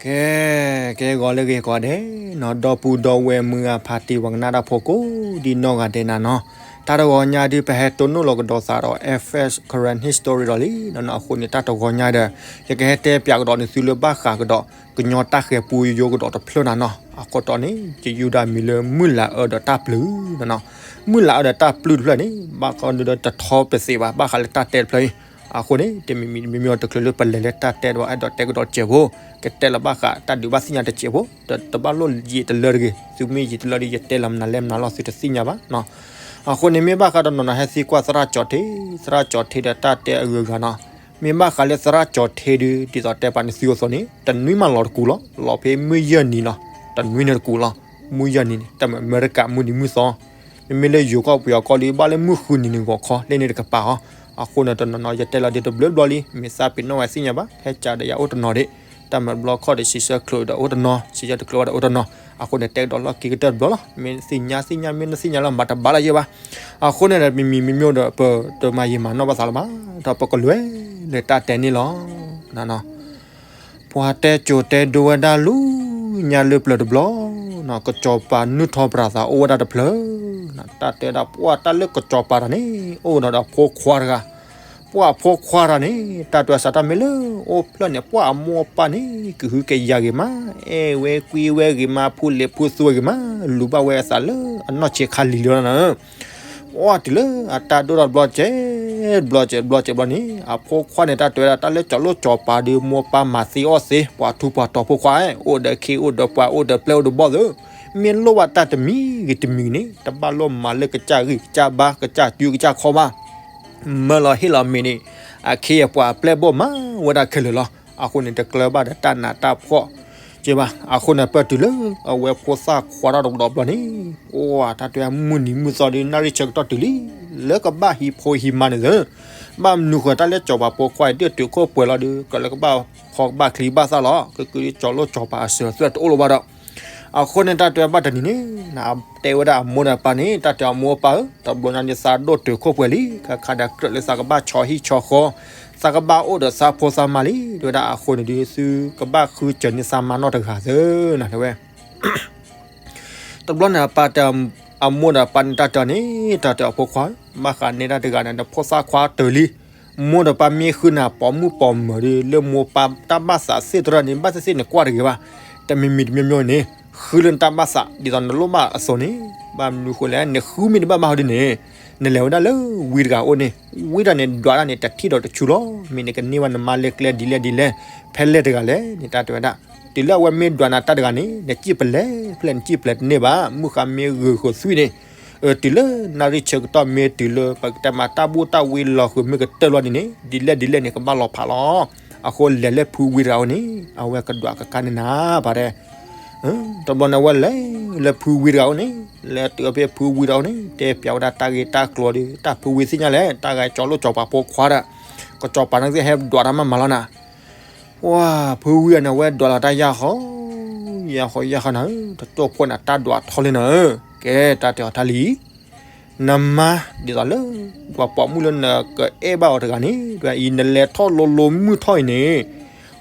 ကဲ, ကဲဂီၤလၢအဂ့ၤကိးဂၤဒဲးနီၤ, ဒီပုၢ်ဒီဝဲၢ်မုၢ်ဂၤဖးတံၢ် ပှၤကနၣ်တၢ်ဖိကိးဒံနီၢ်ဂၤဒဲးနၤနီၤ, တၢ်တဂီၤညါဒုး ပဟဲတိၢ်နီၣ်လီၤကဒီးသးဒီး F S Karen History ဒီးလံနီၤ. အဃိန့ၣ် တၢ်တဂီၤညါဒီး ယကဟဲတဲပၠးကဒီးနသုလၢဘၣ်ဃးကဒီး ကညီတၢ်ဃဲၤပူယိယိကဒီးတဖျၢၣ်နၤနီၤ. အခိၣ်တီန့ၣ် ယယူဒၤမံၤလၢ မုၢ်လၤအၢဒီးတၢ်ပျုၢ်နၤနီၤ. မုၢ်လၤအၢဒီးတၢ်ပျုၢ်တဖျၢၣ်န့ၣ် ဘၣ်ဃီဒုးဒီးတထီပသ့ဘၣ် ဘၣ်ဃးလၢတၢ်တဲတဖျၢၣ်အံၤ. အဃိန့ၣ် တမံၤမံၤတမံၤမံၤ တချုးလၢပလဲၤလၢတၢ်တဲဒီး အဲၣ်ဒိးတဲကဒီးတစဲးဖိ, ကတဲလီၤဘၣ်ဃးတၢ်ဒုးဘၣ်သ့ၣ်ညါတစဲးဖိ, ဒီးတဘၣ်လိၣ်ယံာ်တလၢတဂ့ၤ, သုမ့ၢ်ယံာ်တလၢဒီး ယတဲလီၤမနုၤလဲၣ်မနုၤလီၤ သုတသ့ၣ်ညါဘၣ်နီၤ. အဃိန့ၣ် မ့ၢ်ဘၣ်ဃးဒီးနီၢ်နီၢ်ဟဲသံကွၢ်သရၣ်ကၠီၤထ့, သရၣ်ကၠီၤထ့ဒီးတၢ်တဲအဂုၤအဂၤနီၤ. မ့ၢ်ဘၣ်ဃးလၢသရၣ်ကၠီၤထ့ဒုး ဒ်သိးတဲပာ်န့ၢ်သုအသိးန့ၣ် တနွံမးလီၤတကူာ်လီၤ, လီၤဖဲမုၢ်ယဲၢ်နံၤလီၤ, တနွံန့ၣ်တကူာ်လီၤ, မုၢ်ယဲၢ်နံၤန့ၣ် တၢ်မ့ၢ်အမဲရကၤမုၢ်နံၤမုၢ်သီ, မ့မ့ၢ်လၢယိၤကီၢ်ပယီၤကီၢ်လံ ဘၣ်လၢမုၢ်ဃုနံၤန့ၣ်ဂီၤခီ လၢန့ၣ်တကပၤအီၤ. အဃိန့ၣ် တနီၤနီၤ ယတဲလီၤဒ်တဘျီဘျီလံ, မ့ၢ်သးပ့ၤနီၣ်ဝဲသ့ၣ်ညါဘၣ်, ဟဲကးဒီးယၤအိၣ်တနီၤဒံး, တၢ်မၤဘျီခီၣ်ဒီး စံးဆၢချုးဒီးအိၣ်တနီၤ, စံးဆၢတချုးဝဲဒီးအိၣ်တနီၤ, အဃိန့ၣ် တဲကဒီးလီၢ်ခံကတၢၢ်တဘျီလီၤ. မ့ၢ်သ့ၣ်ညါသ့ၣ်ညါ, မ့ၢ်နသ့ၣ်ညါလၢမၤတဘၣ်လၢယဲဘၣ်. အဃိန့ၣ်ဒီး မံၤမံၤမ့မ့ၢ်ဒီး ပတမၤယံာ်မၤနီၢ်ဘၣ်သးလၢၤဘၣ်, ဒီးပကလဲၤလၢတၢ်တဲန့ၣ်လီၤ. ပှၤတဲကိၤတဲဒိဝဲဒၣ်လူၤညါလၢပျၢၤတဘျီ, ကစီၤပၤနုာ်ထီၣ်ပြးသးအိၣ်ဝဲဒၣ်တဖျၢၣ်, တၢ်တဲဒၣ်ပှၤတၢ်လၢကစီၤပၤတဂၤန့ၣ် အိၣ်ဒီးအဖိခွါတဂၤ, ပှၤအဖိခွါတဂၤန့ၣ် တၢ်တဲစးတၢ်မ့ၢ်လၢအိၣ်ဖျၢၣ်န့ၣ် ပှၤအမိၢ်အပၢ်န့ၣ် ကဟုကယာ်ဂ့ၤမး, အဲၣ်ဝဲကွံဝဲဂ့ၤမး, ဖူလဲၤဖူသူဝဲဂ့ၤမး, လူၤဘၣ်ဝဲအသးလၢအနီၢ်ဆံးခါလံၤလံၤလီၤနၤ. ပှၤတုၤလၢအတၢ်ဒိၣ်ထီၣ်တဘျီကဲး, တဘျီကဲးတဘျီကဲးတဘျီန့ၣ် အဖိခွါန့ၣ် တၢ်တဲဝဲဒၣ်တၢ်လၢကၠီၤလိၣ်ကၠီၤပၤဒီး မိၢ်ပၢ်မၤသ့အီၣ်သ့, ပှၤထူပှၤတီၤဖိခွါ, အိၣ်ဒီးခ့အိၣ်ဒီးပှၤအိၣ်ဒီးပျဲၢ်အိၣ်ဒီးဘီၣ်သ့, မ့ၢ်လိၣ်ဘၣ်တၢ်တမံၤဂ့ၤတမံၤန့ၣ် တဘၣ်လိၣ်မၤလၢကစၢ်ဂံၢ်ကစၢ်ဘါ ကစၢ်စုကစၢ်ခီဘၣ်. မၢလီၤဟ့ၣ်လီၤမ့ၤန့ၣ် အခ့အပှၤအပျဲၢ်ဘီၣ်မၤဝဲဒၣ်ခဲလၢာ်လီၤ. အဃိန့ၣ် တကျၢၤဘၣ်ဒီးတၢ်နးတၢ်ဖှီၣ်က့ဘၣ်. အဃိန့ၣ် ပၢၢ်တုၤလၢအဝဲဖိသၣ်ခွါထီၣ်တဘျီဘျီန့ၣ်, ပှၤတၢ်တဲမုၢ်နံၤမုၢ်သီဒီး နၣ်ရံၣ်ဆၢကတီၢ်တုၤလံ, လၢကဘၣ်ဟံးဖိဟံးမါန့ၣ်သ့, ဘၣ်မနုၤဃိတၢ်လၢကၠီၤပၤဖိခွါအံၤ ဒ်တုၤခိၣ်ပှဲၤလီၤဒီး ကလၢကဘၣ်ဖီကဘၣ်ချံဘၣ်သၣ်လီၤ, ကကုးကၠီၤလိၣ်ကၠီၤပၤအစၢၤအသွဲၣ်တအိၣ်လၢၤဘၣ်ဒီး အဃိန့ၣ် တၢ်တဲဘၣ်တနံၤန့ၣ် တဲဝဲဒၣ်အမိၢ်ဒီးပၢ်န့ၣ်, တၢ်တဲအမိၢ်အပၢ်ဧၢ, တဘျီညါန့ၣ် သးဒိၣ်တုၤခိၣ်ပှဲၤလံ, ခါခါဒီးကြၢးလၢသးကဘၣ်ဆီဟံၣ်ဆီဃီ, သးကဘၣ်အိၣ်ဒီးသးဖိသးမါလံ, တဲဝဲဒၣ်အဃိန့ၣ်ဒီး သုကဘၣ်ဃုစၢၤန့ၢ်သးမါနီၢ်တဂၤသ့နၤ တဲဝဲ တဘျီန့ၣ် အပၢ်တဲအမိၢ်ဒီးပၢ်န့ၣ် တၢ်တဲအီၤန့ၣ်, တၢ်တဲအီၤဖိခွါ, ဘၣ်ဃးန့ၢ်တၢ်တဂၤန့ၣ် နဖိသၣ်ခွါတၢၢ်လံ, မိၢ်ဒီးပၢ်မ့ၢ်ဃုနၤပိာ်မုၣ်ပိာ်မၢၤဒီး လၢမိၢ်ပၢ်တၢ်ဘၣ်သးသ့ၣ်တဖၣ်န့ၣ် ဘၣ်သ့ၣ်သ့ၣ်နကွၢ်တဂ့ၤဘၣ်. တမံၤမံၤတမံၤမံၤန့ၣ် ဃုလၢနတၢ်ဘၣ်သး ဒ်သိးနလိၣ်ဘၣ်အသိးန့ၣ်, ဘၣ်မနုၤဃိလဲၣ် နဃုမ့ၢ်တဘၣ်ဘၣ်ဟီဒ်န့ၣ်, နလဲၤဝဲဒၣ်လၢဝံတဂၤအအိၣ်န့ၣ်, ဝံတဂၤန့ၣ် ဒွးတၢ်န့ၣ် တထံၣ်ဒီးတဆူလီၤ. မ့ၢ်နကန့ၢ်ဘၣ်နမါလၢကျဲဒ်လဲၣ်ဒ်လဲၣ်, ဖဲလဲၣ်တဂၤလဲၣ်န့ၣ် တၢ်တဲဝဲဒၣ်, တုၤလၢအဝဲမ့ၢ်ဒွးနၤတၢ်တဂၤန့ၣ် နစံၣ်ပလဲၤဖဲလဲၣ် နစံၣ်ပလဲၤတန့ၢ်ဘၣ်, မုၢ်ဃါမ့ၢ်ဂုၤဃုာ်သွံၣ်န့ၣ်, တုၤလၢနၣ်ရံၣ်ဆၢကတီၢ်မ့ၢ်တုၤလၢ ပကတဲမးတၢ်ဘူၣ်တၢ်ဝံလီၤဃုာ်မ့ၢ်ကတၢၢ်လီၤဒ်န့ၣ်, ဒ်လဲၣ်ဒ်လဲၣ်န့ၣ် ကဘၣ်လီၤဖးလီၤ. အဃိလဲၤလၢဖုဝံတဂၤအအိၣ်န့ၣ် အဝဲကဒွးကကါန့ၢ်နၤ ပှၤတဲ တဘျီန့ၣ် အဝဲလဲၤလၢဖုဝံတဂၤအအိၣ်န့ၣ်, လဲၤတုၤဖဲဖုဝံတဂၤအအိၣ်န့ၣ် တဲပျးဝဲဒၣ်တၢ်ဂ့ၢ်တၢ်ကျိၤဒီး တၢ်ဖုဝံသ့ၣ်ညါလဲၣ်, တၢ်ဂၤကၠီၤလိၣ်ကၠီၤပၤဖိခွါဒီး ကစီၤပၤန့ၣ်သ့ၣ်ဟဲဒွးတၢ်မးမးလီၤနၤ. ပှၤဖုဝံတဂၤန့ၣ် အဝဲဒွးလီၤတၢ်ယၢ်ဃီ, ယၢ်ဃီယၢ်ဃီနၤဧၢ, တတိၢ်ခိၣ်န့ၣ် တၢ်ဒွးထီလံနၤဧၢ, ကဲတၢ်တဲအီၤတၢ်လံ နမါ ဒ်သိးလၢ ပှၤပိာ်မုၣ်လၢနကအဲၣ်ဘၣ်အီၤတဂၤန့ၣ်, အံၤနလဲၤထီၣ်လိၤလိၤမုၢ်ထီၣ်အံၤန့ၣ်,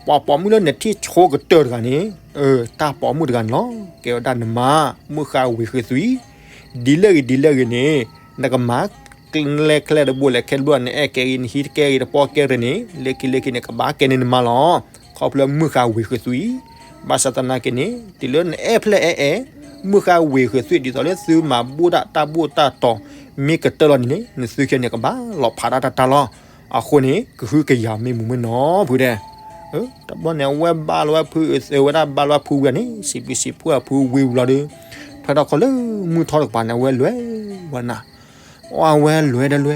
ပှၤပိာ်မုၣ်လၢနထံၣ်ဆိကတၢၢ်တဂၤန့ၣ်, တၢ်ပိာ်မုၣ်တဂၤန့ၣ်လီၤ. ကဲဝဲဒၣ်နမါ မုၢ်ဃါဝ့ၤဃုာ်သွံၣ်, ဒ်လဲၣ်ဂ့ၤဒ်လဲၣ်ဂ့ၤန့ၣ်, နကမၤ လဲၤကျဲတဘိလဲၤခဲတဘိ နအဲၣ်ကဲဂ့ၤ နဟံးကဲဂ့ၤ တပီၢ်ကဲဂ့ၤန့ၣ် လၢခံလၢခံန့ၣ် ကဘၣ်ကဲန့ၢ်နမါလီၤ. ခီဖျိမုၢ်ဃါဝ့ၤဃုာ်သွံၣ်အံၤ, ဘၣ်ဆၣ်သနာ်က့န့ၣ် တုၤလၢနအဲၣ်ဖျဲၣ်အဲၣ်အဲၣ် မုၢ်ဃါဝ့ၤဃုာ်သွံၣ် ဒ်သိးလၢသုမၤဘူၣ်ဒၣ်တၢ်ဘူၣ်တၢ်တီၤ မ့ၢ်ကတၢၢ်လီၤန့ၣ်န့ၣ် နသုခဲန့ၣ် ကဘၣ်လီၤဖးဒၣ်တၢ်တၢ်လီၤ. အဃိန့ၣ် ကဟုကယာ်မ့ၢ်မုာ်မ့ၢ်နီၤ ဖုတဲ တဘျီန့ၣ် အဝဲဘါလီၤဝဲဖု အဝဲဒၣ်ဘါလီၤဝဲဖုဝံၤန့ၣ် စံးဘျုးစံးဖှိၣ်အဖုဝံၤဘျီဒီး ထွဲထီၣ်ခီလၢမုၢ်ထီၣ်တကပၤန့ၣ် အဝဲလဲၤဝဲနၤ, အဝဲလဲၤဒီးလ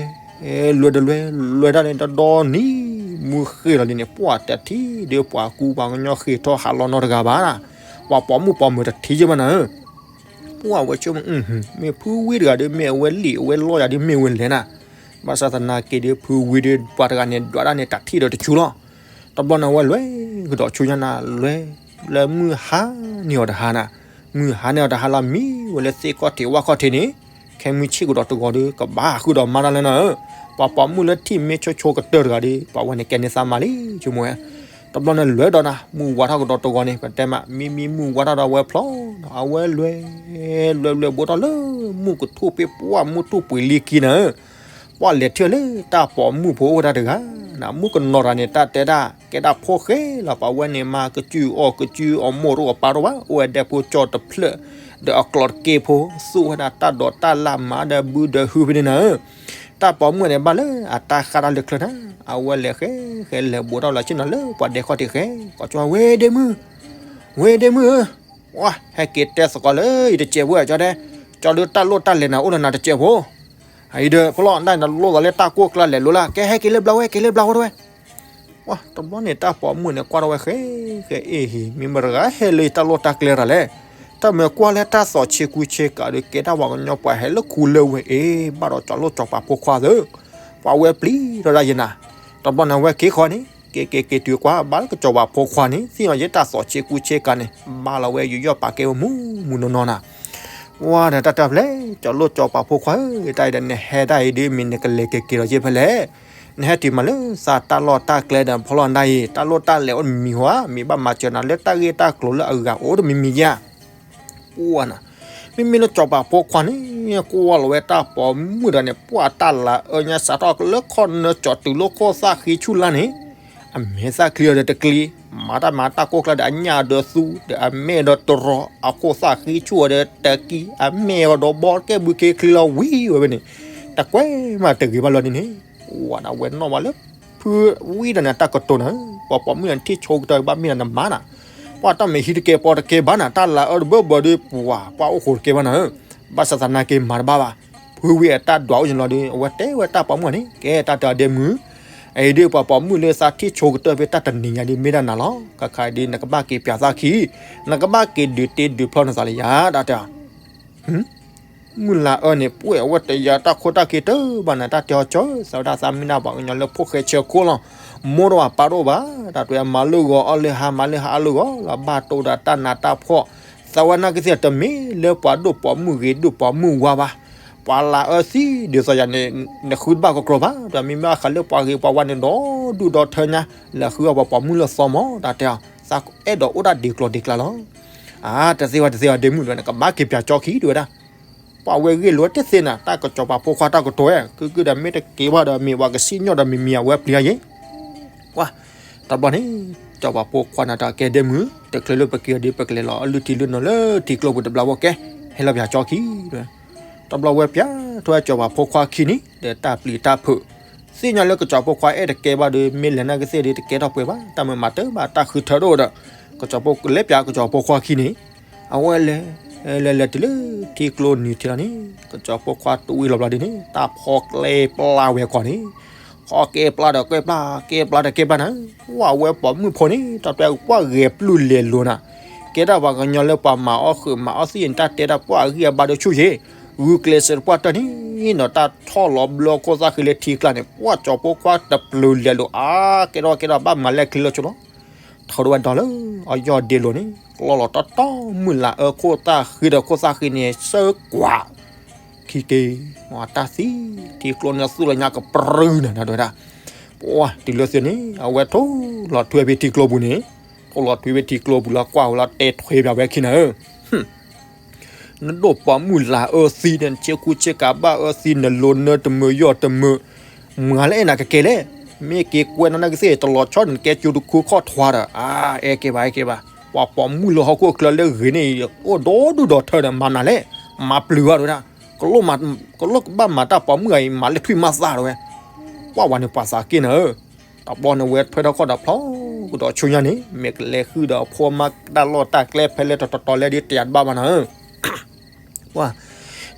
ဲၤ, လဲၤဒီးလဲၤ, လဲၤတၢ်န့ၣ် တဒီနံၤ မုၢ်ဃ့ၢ်လီၤဒ်န့ၣ် ပှၢ်တထံၣ်ဒီးပှၤကူပှၤကညီ ဃ့ၢ်ထီၣ်ဟးလီၤနီတဂၤဘၣ်နၤ, ပှၤပိာ်မုၣ်ပိာ်မၢၤတထံၣ်ယဲၢ်ဘၣ်နၤဧၢ. ပှၢ်ဝဲဆိကမိၣ် မ့ၢ်ဖုဝံၤတဂၤဒီး မ့ၢ်အဝဲလံာ်အဝဲလီၢ်ယၤဒီး မ့ၢ်ဝဲလဲၣ်နၤ, ဘၣ်ဆၣ်သနာ်က့ဒီး ဖုဝံၤဒီးပှၤတဂၤန့ၣ် ဒွးတၢ်န့ၣ် တထံၣ်ဒီးတဆူလီၤ. တဘျီန့ၣ် အဝဲလဲၤကဒီးဆူညါနၤ လဲၤ, လၢမုၢ်ဟါန့ၢ်အီၤတဟါနၤ, မုၢ်ဟါန့ၢ်အီၤတဟါလီၤ မံဝဲလၢသ့ၣ်ခီၣ်ထံးဝၣ်ခီၣ်ထံးန့ၣ်, ခဲမုၢ်ဆ့ၣ်ကဒီးတဂီၤဒီး ကဘၣ်ဃုာ်ဒီးမါတၢ်လၢနၤဧၢ. ပှၤပိာ်မုၣ်လၢထံၣ်မ့ၢ်ဆိဆိကတၢၢ်တဂၤဒီး ပှၤဝဲန့ၣ်ကဲန့ၢ်သးမါလံ ဆိကမိၣ်ဝဲ တဘျီန့ၣ်လဲၤဒီးနၤ မုၢ်ဝါထီၣ်ကဒီးတဂီၤန့ၣ် ပတဲမး မံမံမုၢ်ဝါထီၣ်ဒီးအဝဲဖျီနီၤ အဝဲလဲၤ လဲၤလဲၤဘိးထီၣ်လၢ မုၢ်ကထူၣ်ဖဲပှၢ်မုၢ်ထူၣ်ပှဲၤလံခံနၤဧၢ, ပှၢ်လဲၤထံၣ်လၢတၢ်ပိာ်မုၣ်ဖိအိၣ်ဝဲဒၣ်တဂၤ, မုၣ်ကနီၤတဂၤန့ၣ် တၢ်တဲဒၣ် ကဲဒၣ်ဖိၣ်ဃဲလီၤ ပှၤဝဲန့ၣ်မၤကစုၢ်အီၣ်ကစုၢ်အီၣ်မိၢ်တအိၣ်အပၢ်တအိၣ်ဘၣ် အိၣ်ဝဲဒၣ်ဖိကၠီတဖျၢၣ် ဒီးအကျိးတက့ၢ်ဖိ သူၣ်ဝဲဒၣ်တၢ်ဒိးတၢ်လၢ်မၤဒီးဘုဒီးဟုဖဲန့ၣ်နၤဧၢ, တၢ်ပိာ်မုၣ်န့ၣ်ဘၣ်လၢအတၢ်ဃၣ်တၢ်လၢချၢနၤ, အဝဲလဲၤဃဲဃဲလဲၤဘိးထီၣ်လီၤဆ့ၣ်နီၤလၢပှၤဒဲခီၣ်ထံးဃဲ, ကိးကၠီဝဲဒ့မုၣ် ဝဲဒ့မုၣ်ဧၢ, ဝဲဟဲက့ၤတဲသကိးလၢယတစဲးဖိကၠီတဲ, ကၠီဒုးတၢ်လိၣ်တၢ်လဲၤနၤအိၣ်လၢနၤတစဲးဖိ, အံၤဒီးဖျီၣ်ဒၣ်နလိၣ်သးလၢတၢ်ကိၢ်ကျါလဲၤလိၤလၢ ကဲဟဲက့ၤလၢဘျါဝဲ က့ၤလၢဘျါဝဲတဝဲ ဝါ တဘျီန့ၣ် တၢ်ပိာ်မုၣ်န့ၣ် ကွၢ်ထီၣ်ဝဲဃဲ ဃဲအ့ၣ်ဟံၤ မ့ၢ်မတၤတဂၤဟဲလၢယတၢ်လိၣ်တၢ်ကျဲတၢ်လဲၣ်, တၢ်မၤကွၢ်လၢတၢ်သီၣ်ဆ့ကူဆ့ကၤဒီး ကဲတၢ်ပှၤကညီပှၤဟဲလၢခူလၢဝဲအ့ၣ် ဘၣ်ဒီးကၠီၤလိၣ်ကၠီၤပၤဖိခွါသၢ, ပှၤဝဲပျံၤထီၣ်ဒၣ်ယနၤ, တဘျီန့ၣ် အဝဲက့ၤဃီန့ၣ် က့ၤက့ၤက့ၤတုၤကွၢ် ဘၣ်လၢကၠီၤပၤဖိခွါန့ၣ် သ့ၣ်ညါယဲတၢ်သီၣ်ဆ့ကူဆ့ကၤန့ၣ် ဘၣ်လီၤဝဲယူးယီၣ်ပာ်ကဲဝဲမူမူနီၢ်နီၢ်နၤ ဝါဒီးတၢ်တဲဖျဲၣ် ကၠီၤလိၣ်ကၠီၤပၤဖိခွါဧၢ, တၢ်အံၤဒီးနဟဲဒၣ်အံၤဒီး မ့ၢ်နကလဲၤက့ၤက့ၤလီၤယ့ၢ်ဖဲလဲၣ်, နဟဲတုၤမးလၢသးတၢ်လီၢ်တၢ်ကျဲဒီးဖီလီၢ်ဒၣ်အံၤ တၢ်လိၣ်တၢ်လဲၤအိၣ်တမံၤမံၤဧါ, မ့ၢ်ဘၣ်မၤစၢၤနၤလၢတၢ်ဂ့ၢ်တၢ်ကျိၤလၢအဂၤအိၣ်တမံၤမံၤဧါ, ပှၢ်နၤ, မ့မ့ၢ်လၢကၠီၤပၤဖိခွါန့ၣ် ကွၢ်လီၤဝဲတၢ်ပိာ်မုၣ်ဒီးန့ၣ် ပှၢ်တၢ်လၤအၢညါစးထီၣ်လၢခီၣ်နၢကၠီၤတုၤလၢခိၣ်သၣ်ဃံဆူၣ်လါန့ၣ် အမဲာ်သၣ်ချံအီၤဒီးတကျံ, မၤတၢ်မၤတၢ်ကိၢ်ကျါဒီးအညၣ်ဒီးသူဒီးအမဲာ်ဒီးတရီ အခိၣ်သၣ်ဃံဆူၣ်အီၤဒီးတကံ, အမဲာ်အီၤဒီးဘီကဲဘုခ့ချံလီၤဝံၤဝဲဖဲန့ၣ်, တကွဲမးတဂ့ၤဘၣ်လီၤန့ၣ်န့ၣ်, ဝဲဒၣ်ဝဲနီၣ်မးလၢ ဖုဝံၤဒီးန့ၣ် တၢ်ကတိၤနၤ, ပှၤပိာ်မုၣ်န့ၣ်ထံၣ်ဆိကတၢၢ်ဘၣ်မ့ၢ်နၤနမၤနၤ, ပှၤတၢ်မ့ၢ်ဟံးတကဲပီတကဲဘၣ်နၤ တၢ်လၤအၢတဘၢဘၢဒီး ပှၤပှၤအိၣ်ဃိးတကဲဘၣ်နၤဧၢ, ဘၣ်ဆၣ်သနာ်က့မၤတဘၣ်ဘၣ်, ဖုဝံၤအတၢ်ဒွးအိၣ်ယလီၤဒီး အဝဲတဲဝဲတၢ်ပိာ်မုၣ်န့ၣ် ကဲတၢ်တၢ်ဒဲမုၢ်, အအံၤဒီးပှၤပိာ်မုၣ်လၢသးထံၣ်ဆိကတၢၢ်ဖဲတၢ်တနံၤညါဒီးမ့ၢ်ဒၣ်နၤလီၤ, ခါခါအံၤဒီး နကဘၣ်က့ၤပၠးသၣ်ခံ, နကဘၣ်က့ၤဒုးတ့ဒုးဖျီနသးလၢယၤ တၢ်တဲ မုၢ်လၢအၢန့ၣ်ပှဲၤအဝဲတယၤတၢ်ခိၣ်တၢ်ခံတၢ်ဘၣ်နၤ တၢ်တဲအီၤကၠီ သးဝဲဒၣ်သးမ့ၢ်ဒၣ်ပှၤကညီလၢဖိၣ်ဃဲဆၢခိၣ်လီၤ, မိၢ်တအိၣ်ဘၣ်ပၢ်တအိၣ်ဘၣ်, တၢ်တဲမၤလၢဂီၤအီၣ်လၢဟါ မၤလၢဟါအီၣ်လၢဂီၤလီၤ ဘၣ်တိၢ်ဒီးတၢ်နးတၢ်ဖှီၣ်, သးဝဲနာ်က့သ့ၣ်တမ့ၢ်လၢပှၤဒိၣ်ပိာ်မုၣ်ဂ့ၤဒိၣ်ပိာ်မုၣ်ဝါဘၣ်, ပှၤလၤအၢသံဒ်သိးယၤန့ၣ် နဃုတဘၣ်ကကြီဘၣ်, ဒီးမ့မ့ၢ်ဘၣ်ဃးလၢပှၤဂ့ၤပှၤဝါန့ၣ် ဒီဒူၣ်ဒီထၢညါ, လဲၤဃုအီၣ်ပှၤပိာ်မုၣ်လၢသီမး တၢ်တဲအီၤ, သးအဲၣ်ဒိးအိၣ်ဒၣ်ဒံးကျိၤဒံးကျါလီၤ အါ တသ့ဘၣ်တသ့ဘၣ် ဒ့မုၣ်ဒီး နကဘၣ်က့ၤပၠးကၠီခံ တဲဝဲဒၣ်. ပှၤဝဲဂ့ၢ်လိာ်တသ့နၤ တၢ်ကစီၤပၤဖိခွါတၢ်ကတိၤဝဲ ကုၢ်ကုၢ်ဒီးမ့ၢ်တက့ၤဘၣ်ဒီး မ့ၢ်ပှၤကစံၣ်ညီၣ်ဒီးမံၤမံၤအဝဲပျံၤအီၤယ့ၣ်. ပှၤ တဘျီန့ၣ် ကစီၤပၤဖိခွါန့ၣ်တၢ်ကဲဒ့မုၣ် တချုးလၢပက့ၤအီၤဒီး ပကလဲၤလီၤအလုၢ်ထံလုၢ်နိလၢထံကျိပူၤတဘျီဝဲကဲ ဟဲလီၤပၠးကၠီခံ တဘျီဝဲပၠးထွဲကစီၤပၤဖိခွါခံန့ၣ် ဒီးတၢ်ပျံၤတၢ်ဖုး သ့ၣ်ညါလၢကစီၤဖိခွါအဲၣ်တကဲဘၣ်ဒီး မ့ၢ်လဲၤနာ်ကသ့ၣ်ဒီး တကဲထီၣ်ပှဲၤဘၣ် တၢ်မၤမၤတၢ်ဘၣ် တၢ်ဃုထၢတအိၣ်ဒီး ကစီၤဖိလဲၤပၠးကစီၤဖိခွါခံန့ၣ် အဝဲလဲၤ လဲၤလဲၤတုၤလၢထံကျိနံၤထံလီၤန့ၣ် ကစီၤဖိခွါတဝံၤလီၤဘျီဒ်န့ၣ် တၢ်ဖီကျဲပျၢ်ဝဲကီးန့ၣ် ဖီကဲပျၢ်ဒီးကဲပျၢ် ကဲပျၢ်ဒီးကဲပျၢ်နၤ ဝဲပိာ်မုၣ်ဖိန့ၣ် တၢ်တဲကွၢ်ဂဲၤပျုၢ်လဲၤလိၤနၤ ကဲဒၣ်ပှၤကညီလၢပှၤမၤအီၣ်ဃုာ်မၤအီၣ်သ့ၣ်န့ၣ် တၢ်တဲဒၣ်ပှၢ်အဂံၢ်အဘါဒီးဆူၣ်ယ့ၣ် ဂုာ်ကျဲးစၢးတပှၢ်တၢၢ်န့ၣ် ဒီးတၢ်ထီၣ်လီၤဘျၢခိၣ်သၣ်ဃံလၢထံကျါန့ၣ် ပှၢ်ကစီၤဖိခွါတပျုၢ်လဲၤလိၤ အါ ကဲထီၣ်ကဲထီၣ် ဘၣ်မၤလဲၣ်ချံလၢဆိလီၤ ထီၣ်ဒိဝဲဒီးလၢ အယီၢ်ဒ့လိၤန့ၣ် ကျီလီၤတီတီ မုၢ်လၤအၢခိၣ်သၣ်ဃံဒီးခိၣ်သၣ်ဃံန့ၣ် ဆၢကွၢ် ခံက့ၤ တၢ်သံ ထံကျိန့ၣ်သူၣ်လၢညါကပြုၢ်နၤ တၢ်တဲဝဲဒၣ် ပှၢ်တုၤလၢသ့န့ၣ် အဝဲထိၣ်လီၤထွံဖဲထံကျိပူၤန့ၣ် ထိၣ်လီၤထွံဖဲထံကျိပူၤလၢကွၢ်ဝဲလီၤတဲထွဲပၠးဝဲခံနၤဧၢ နဒိၣ်ပိာ်မုၣ်လၤအၢသံဒီး နဆ့ကူဆ့ကၤဘၣ်အၢသံ နလိၤနၢတမုာ်ယီၢ်တမုာ် မၤလၢအဲၣ်နၤကကဲလဲၣ် မ့ၢ်က့ၤကွဲးနၤနာ်ကသ့ၣ် တလီၤဆီန့ၣ် နကဲကၠိတခူခီၣ်ထွါဒီး အါ အဲၣ်ကဲဘၣ် အဲၣ်ကဲဘၣ် ပှၤပိာ်မုၣ်လၢဟီၣ်ခိၣ်ချၢလၢဂ့ၤန့ၣ် အိၣ်ဒီဒူၣ်ဒီထၢဒီး မၤနၤလဲၣ် မၤပျုၢ်ဘၣ်တဲဝဲဒၣ် ကလိၣ်ကဘၣ်မၤတၢ်ပိာ်မုၣ်အံၤ မၤလၢထွံၣ်မၤသၣ်တဲဝဲ ပှၢ်ဝဲန့ၣ်ပှၤသးက့ၢ်နၤဧၢ တဘျီန့ၣ်ဝဲထွဲထီၣ်ခီၣ်ဒီးဖျီကဒီးဆူညါန့ၣ် မ့ၢ်ကလဲၤဃုာ်ဒီးအဖိမါတၢ်လီၢ်တၢ်ကျဲဖဲလဲၣ်တတီၤတီၤလဲၣ်ဒီးတယၤတဘၣ်ဘၣ်နၤဧၢ ပှၢ်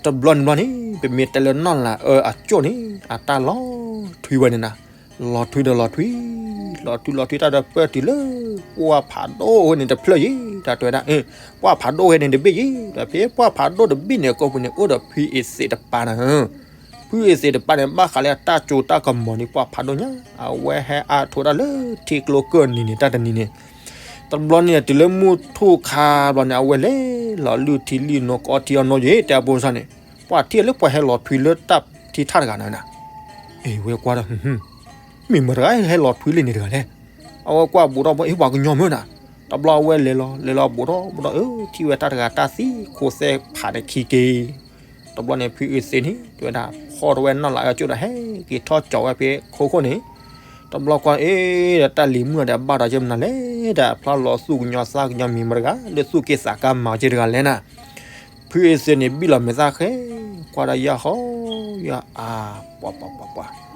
တဘျီန့ၣ်ဘျီန့ၣ် ပမ့ၢ်တဲလၢနီၢ်လၤအၢအကၠိၣ်န့ၣ် အတၢ်လီၤထွံဝဲန့ၣ်နၤ လီၤထွံဒီးလီၤထွံ လီၤထွံလီၤထွံတၢ်ဒီးပၢၢ်တုၤလၢ ပှၢ်ဖးဒိၣ်ဝဲန့ၣ်တဖျၢၣ်ယ့ၣ် တၢ်တဲဝဲဒၣ် ပှၢ်ဖးဒိၣ်ဝဲန့ၣ်တဘ့ၣ်ယ့ၣ် ဒီးဖဲပှၢ်ဖးဒိၣ်တဘ့ၣ်န့ၣ် အကိာ်ပူၤန့ၣ် အိၣ်ဒီးဖုအ့ၣ်သ့းတပၤနၤ ဖုအ့ၣ်သ့းတပၤန့ၣ် ဘၣ်ဃးလၢအတၢ်ကၠိတၢ်ကမီၤန့ၣ် ပှၢ်ဖးဒိၣ်ညါ အဝဲဟဲအါထိးတၢ်လၢထံကျိကၢၢ်နံၤန့ၣ် တၢ်တနံၤန့ၣ် တဘျီန့ၣ်တုၤလၢမုၢ်ထူၣ်ခါဘျီန့ၣ် အဝဲလဲၤလီၤလုၢ်ထံလုၢ်နိကအီထံအီနိယ့ၣ် တဲအဖိစၢ်န့ၣ် ပှၢ်ထံၣ်လၢပှၤဟဲလီၤထွံလၢတၢ်ထံထၣ်တဂၤနၤ အ့ၣ် ဝဲကွၢ်ဒီး မ့ၢ်မတၤတဂၤဟဲလီၤထွံလၢန့ၣ်တဂၤလဲၣ် အဝဲကွၢ်ဘူးထီၣ်ဘီ အ့ ပှၤကညီမ့ၢ်နၤ, တဘျီအဝဲလဲၤလီၤ လဲၤလီၤဘူးထီၣ်ဘူးထီၣ် အၢ ထံၣ်ဝဲတၢ်တဂၤတၢ်သံခိၣ်သဲဖးန့ၣ်ခံက့ၤ, တဘျီန့ၣ် ဖုအ့သ့ၣ်န့ၣ် တဲဝဲဒၣ် ဖီၣ်ထီၣ်ဝဲနီၢ်လၤအၢကၠိဒီး ဟဲက့ၤထီၣ်ကၠီဝဲဖဲခိခိၣ်န့ၣ်, တဘျီကွၢ် အ့ ဒီးတၢ်လံၤမုၣ်ဒီး ဘၣ်ဒီးက့မနုၤလဲၣ် ဒီးဖျါလီၤသူၣ်ကညီၤသးကညီၤမံၤမတၤတဂၤ လၢသူၣ်က့ၣ်သးကါမၤက့တဂၤလဲၣ်နၤ. ဖုအ့သ့ၣ်န့ၣ် ဘံၣ်လီၤမဲာ်သၣ်ဃဲ ကွၢ်ဒီးယၢ်ဟီ ယၢ်အါ ပှၤပှၤပှၤပှၤ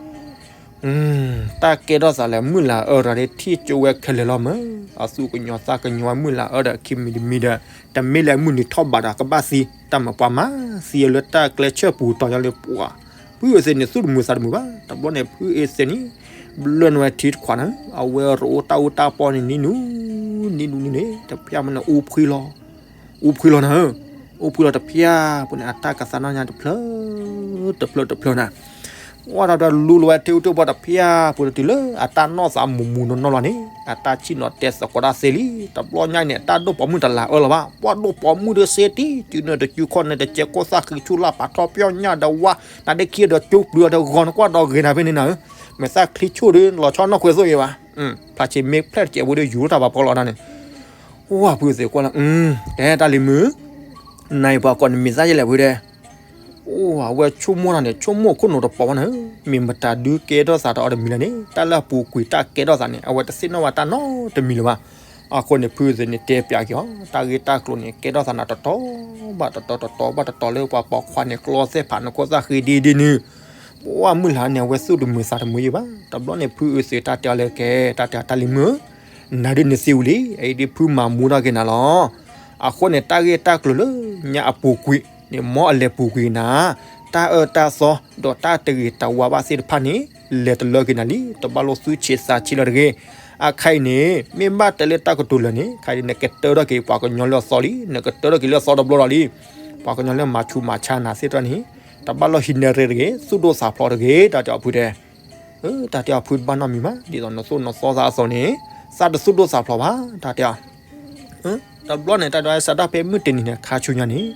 တၢ်ကဲထီၣ်သးလၢ မုၢ်လၤအၢတဂၤန့ၣ် ထံၣ်ကၠိဝဲခဲလၢာ်လီၤမၢ်, အသူၣ်ကညီၤသးကညီၤဝဲမုၢ်လၤအၢဒီး ခံမံၤတမံၤဒီး တမ့ၢ်လၢမုၢ်နံၤထီၣ်ဘးဒီး ကဘၣ်သံ တၢ်မၤပှၤမၤသံအလၢတၢ်ကျဲဆၢပူၤတီၤညီလၢပှၤ, ဖုအ့သ့ၣ်န့ၣ် သူၣ်တမုာ်သးတမုာ်ဘၣ်. တဘျီန့ၣ် ဖုအ့သ့ၣ်န့ၣ် ဘျၢၣ်နဝဲထံတခွးနၤ, အဝဲရိအိၣ်တၢ်အူတၢ်ပီၢ်န့ၣ် နံၤနူ နံၤနူနံၤန့ၣ် တဖၠၣ်မနုၤ အူဖှံလီၤ အူဖှံလီၤနၤဧၢ, အူဖှံလီၤတဖၠၣ်ပူၤန့ၣ် အတၢ်ကသးနီၣ်ညါတဖျၢၣ် တဖျၢၣ်တဖျၢၣ်နၤ, ဝဲဒီးလူလီၤဝဲထံအူထံပီၢ်တဖၠၣ်ပူၤဒီးတုၤလၢ အတၢ်နီၢ်သးမူးမူးနီၢ်နီၢ်လီၤန့ၣ် အတၢ်ဆံၣ်နီၤတဲသကိးတၢ်သ့လံ. တဘျီညါန့ၣ် တၢ်ဒိၣ်ပိာ်မုၣ်တလၤအၢလီၤဘၣ်, ပှၤဒိၣ်ပိာ်မုၣ်ဒီးစ့တံ တုၤနုၤတစုခီၣ်နုၤတစဲးကိၢ်သၣ်ဃံဆူၣ်လၢ်ဖးထီပီၣ်ညၣ်ဒီးဝါ နဒ့ခံဒီးကၠိပျုၤဒီးဂီၤနကွၢ်ဒီးဂ့ၤနၤဖဲန့ၣ်နၤဧၢ, မဲာ်သၣ်ချံဆိၣ်ဒီးလီၤဆီနီၢ်ခွဲသိၣ်ဂ့ၤဘၣ် ဖျါဆံးမ့ၢ်ဖျဲၣ်တစဲးဖိဒီးယူၤထီၣ်တၢ်ဘၣ်ဖီလီၤနၤန့ၣ်, ဝၢ်ဖုအ့သ့ၣ်ကွၢ်လီၤ, တဲတၢ်လံၤမုၣ်, နၤအံၤပှၤကိးနမံၤသၣ်ယဲလဲၣ်ဖုတဲ, အိၣ်အဝဲဆိကမိၣ်တၢ်န့ၣ် ဆိကမိၣ်ခိၣ်နူာ်တပိာ်ဘၣ်နၤဧၢ, မ့ၢ်မတၤဒုးကဲထီၣ်သးဒီးအီၤတမံၤလဲၣ်န့ၣ် တၢ်လၢအပူၤကွံာ်တၢ်ကဲထီၣ်သးန့ၣ် အဝဲတသ့ၣ်နီၣ်ဘၣ်တၢ်နီတမံၤလၢၤဘၣ်. အဃိန့ၣ် ဖုအ့သ့ၣ်န့ၣ် တဲပျးက့ၤအီၤ တၢ်ဂ့ၢ်တၢ်ကျိၤန့ၣ် ကဲထီၣ်သးနၤတတီၤဘၣ်တတီၤ တတီၤဘၣ်တတီၤလၢပှၤပိာ်ခွါန့ၣ် ကျီသ့ၣ်ဖးနခိၣ်သၣ်ဃံဒ်ဒ်နုၤ, ပှၤမုၢ်လၢ်န့ၣ် အဝဲသူၣ်တမုာ်သးတမုာ်ယံၤဘၣ်. တဘျီန့ၣ် ဖုအ့သ့ၣ်တၢ်တဲအီၤလၢကဲ တၢ်တဲအီၤတၢ်လံၤမုၣ်ဧၢ, နၤဒ်နသံဝံၤလံ အအံၤဒ်ဖုမၤမူထီၣ်က့ၤနၤလီၤ. အဃိန့ၣ် တၢ်ဂ့ၢ်တၢ်ကျိၤလၢညါအပူၤကွံာ်န့ၣ် မ်အလဲၤပူၤကွံာ်နၤ, တၢ်အၢတၢ်သီ ဒီးတၢ်တဂ့ၤတဝါဘၣ်သ့ၣ်တဖၣ်န့ၣ် လဲၤတလၢက့ၤနၤလံ, တဘၣ်လိၣ်သူၣ်ဆံးသးဆံးလၢၤတဂ့ၤ. အခါအံၤန့ၣ် မ့ၢ်ဘၣ်တဲလၢတၢ်ကတိၤလၢာ်န့ၣ် ခါအံၤနကတၢထီၣ်က့ၤပှၤကညီလၢအသီလံ, နကတၢထီၣ်က့ၤလၢအသီတဘျီလီၤလံ. ပှၤကညီလၢမၤဆူးမၤဆါနၤသ့ၣ်တဖၣ်န့ၣ် တဘၣ်လိၣ်ဟံးန့ၢ်ရ့တဂ့ၤ, သူၣ်ဒိၣ်သးဖျိးတဂ့ၤ တၢ်တဲအီၤဖုတဲ တၢ်တဲအီၤဖုတဘၣ်နီတမံၤဘၣ်, ဒ်သိးနသူၣ်နသီသးအသိးန့ၣ် သးတသူၣ်ဒိၣ်သးဖျိးဘၣ် တၢ်တဲအီၤ. တဘျီန့ၣ် တၢ်ဒွးစးထီၣ်ဖဲမုၢ်တနံၤန့ၣ် ခါဆူညါန့ၣ်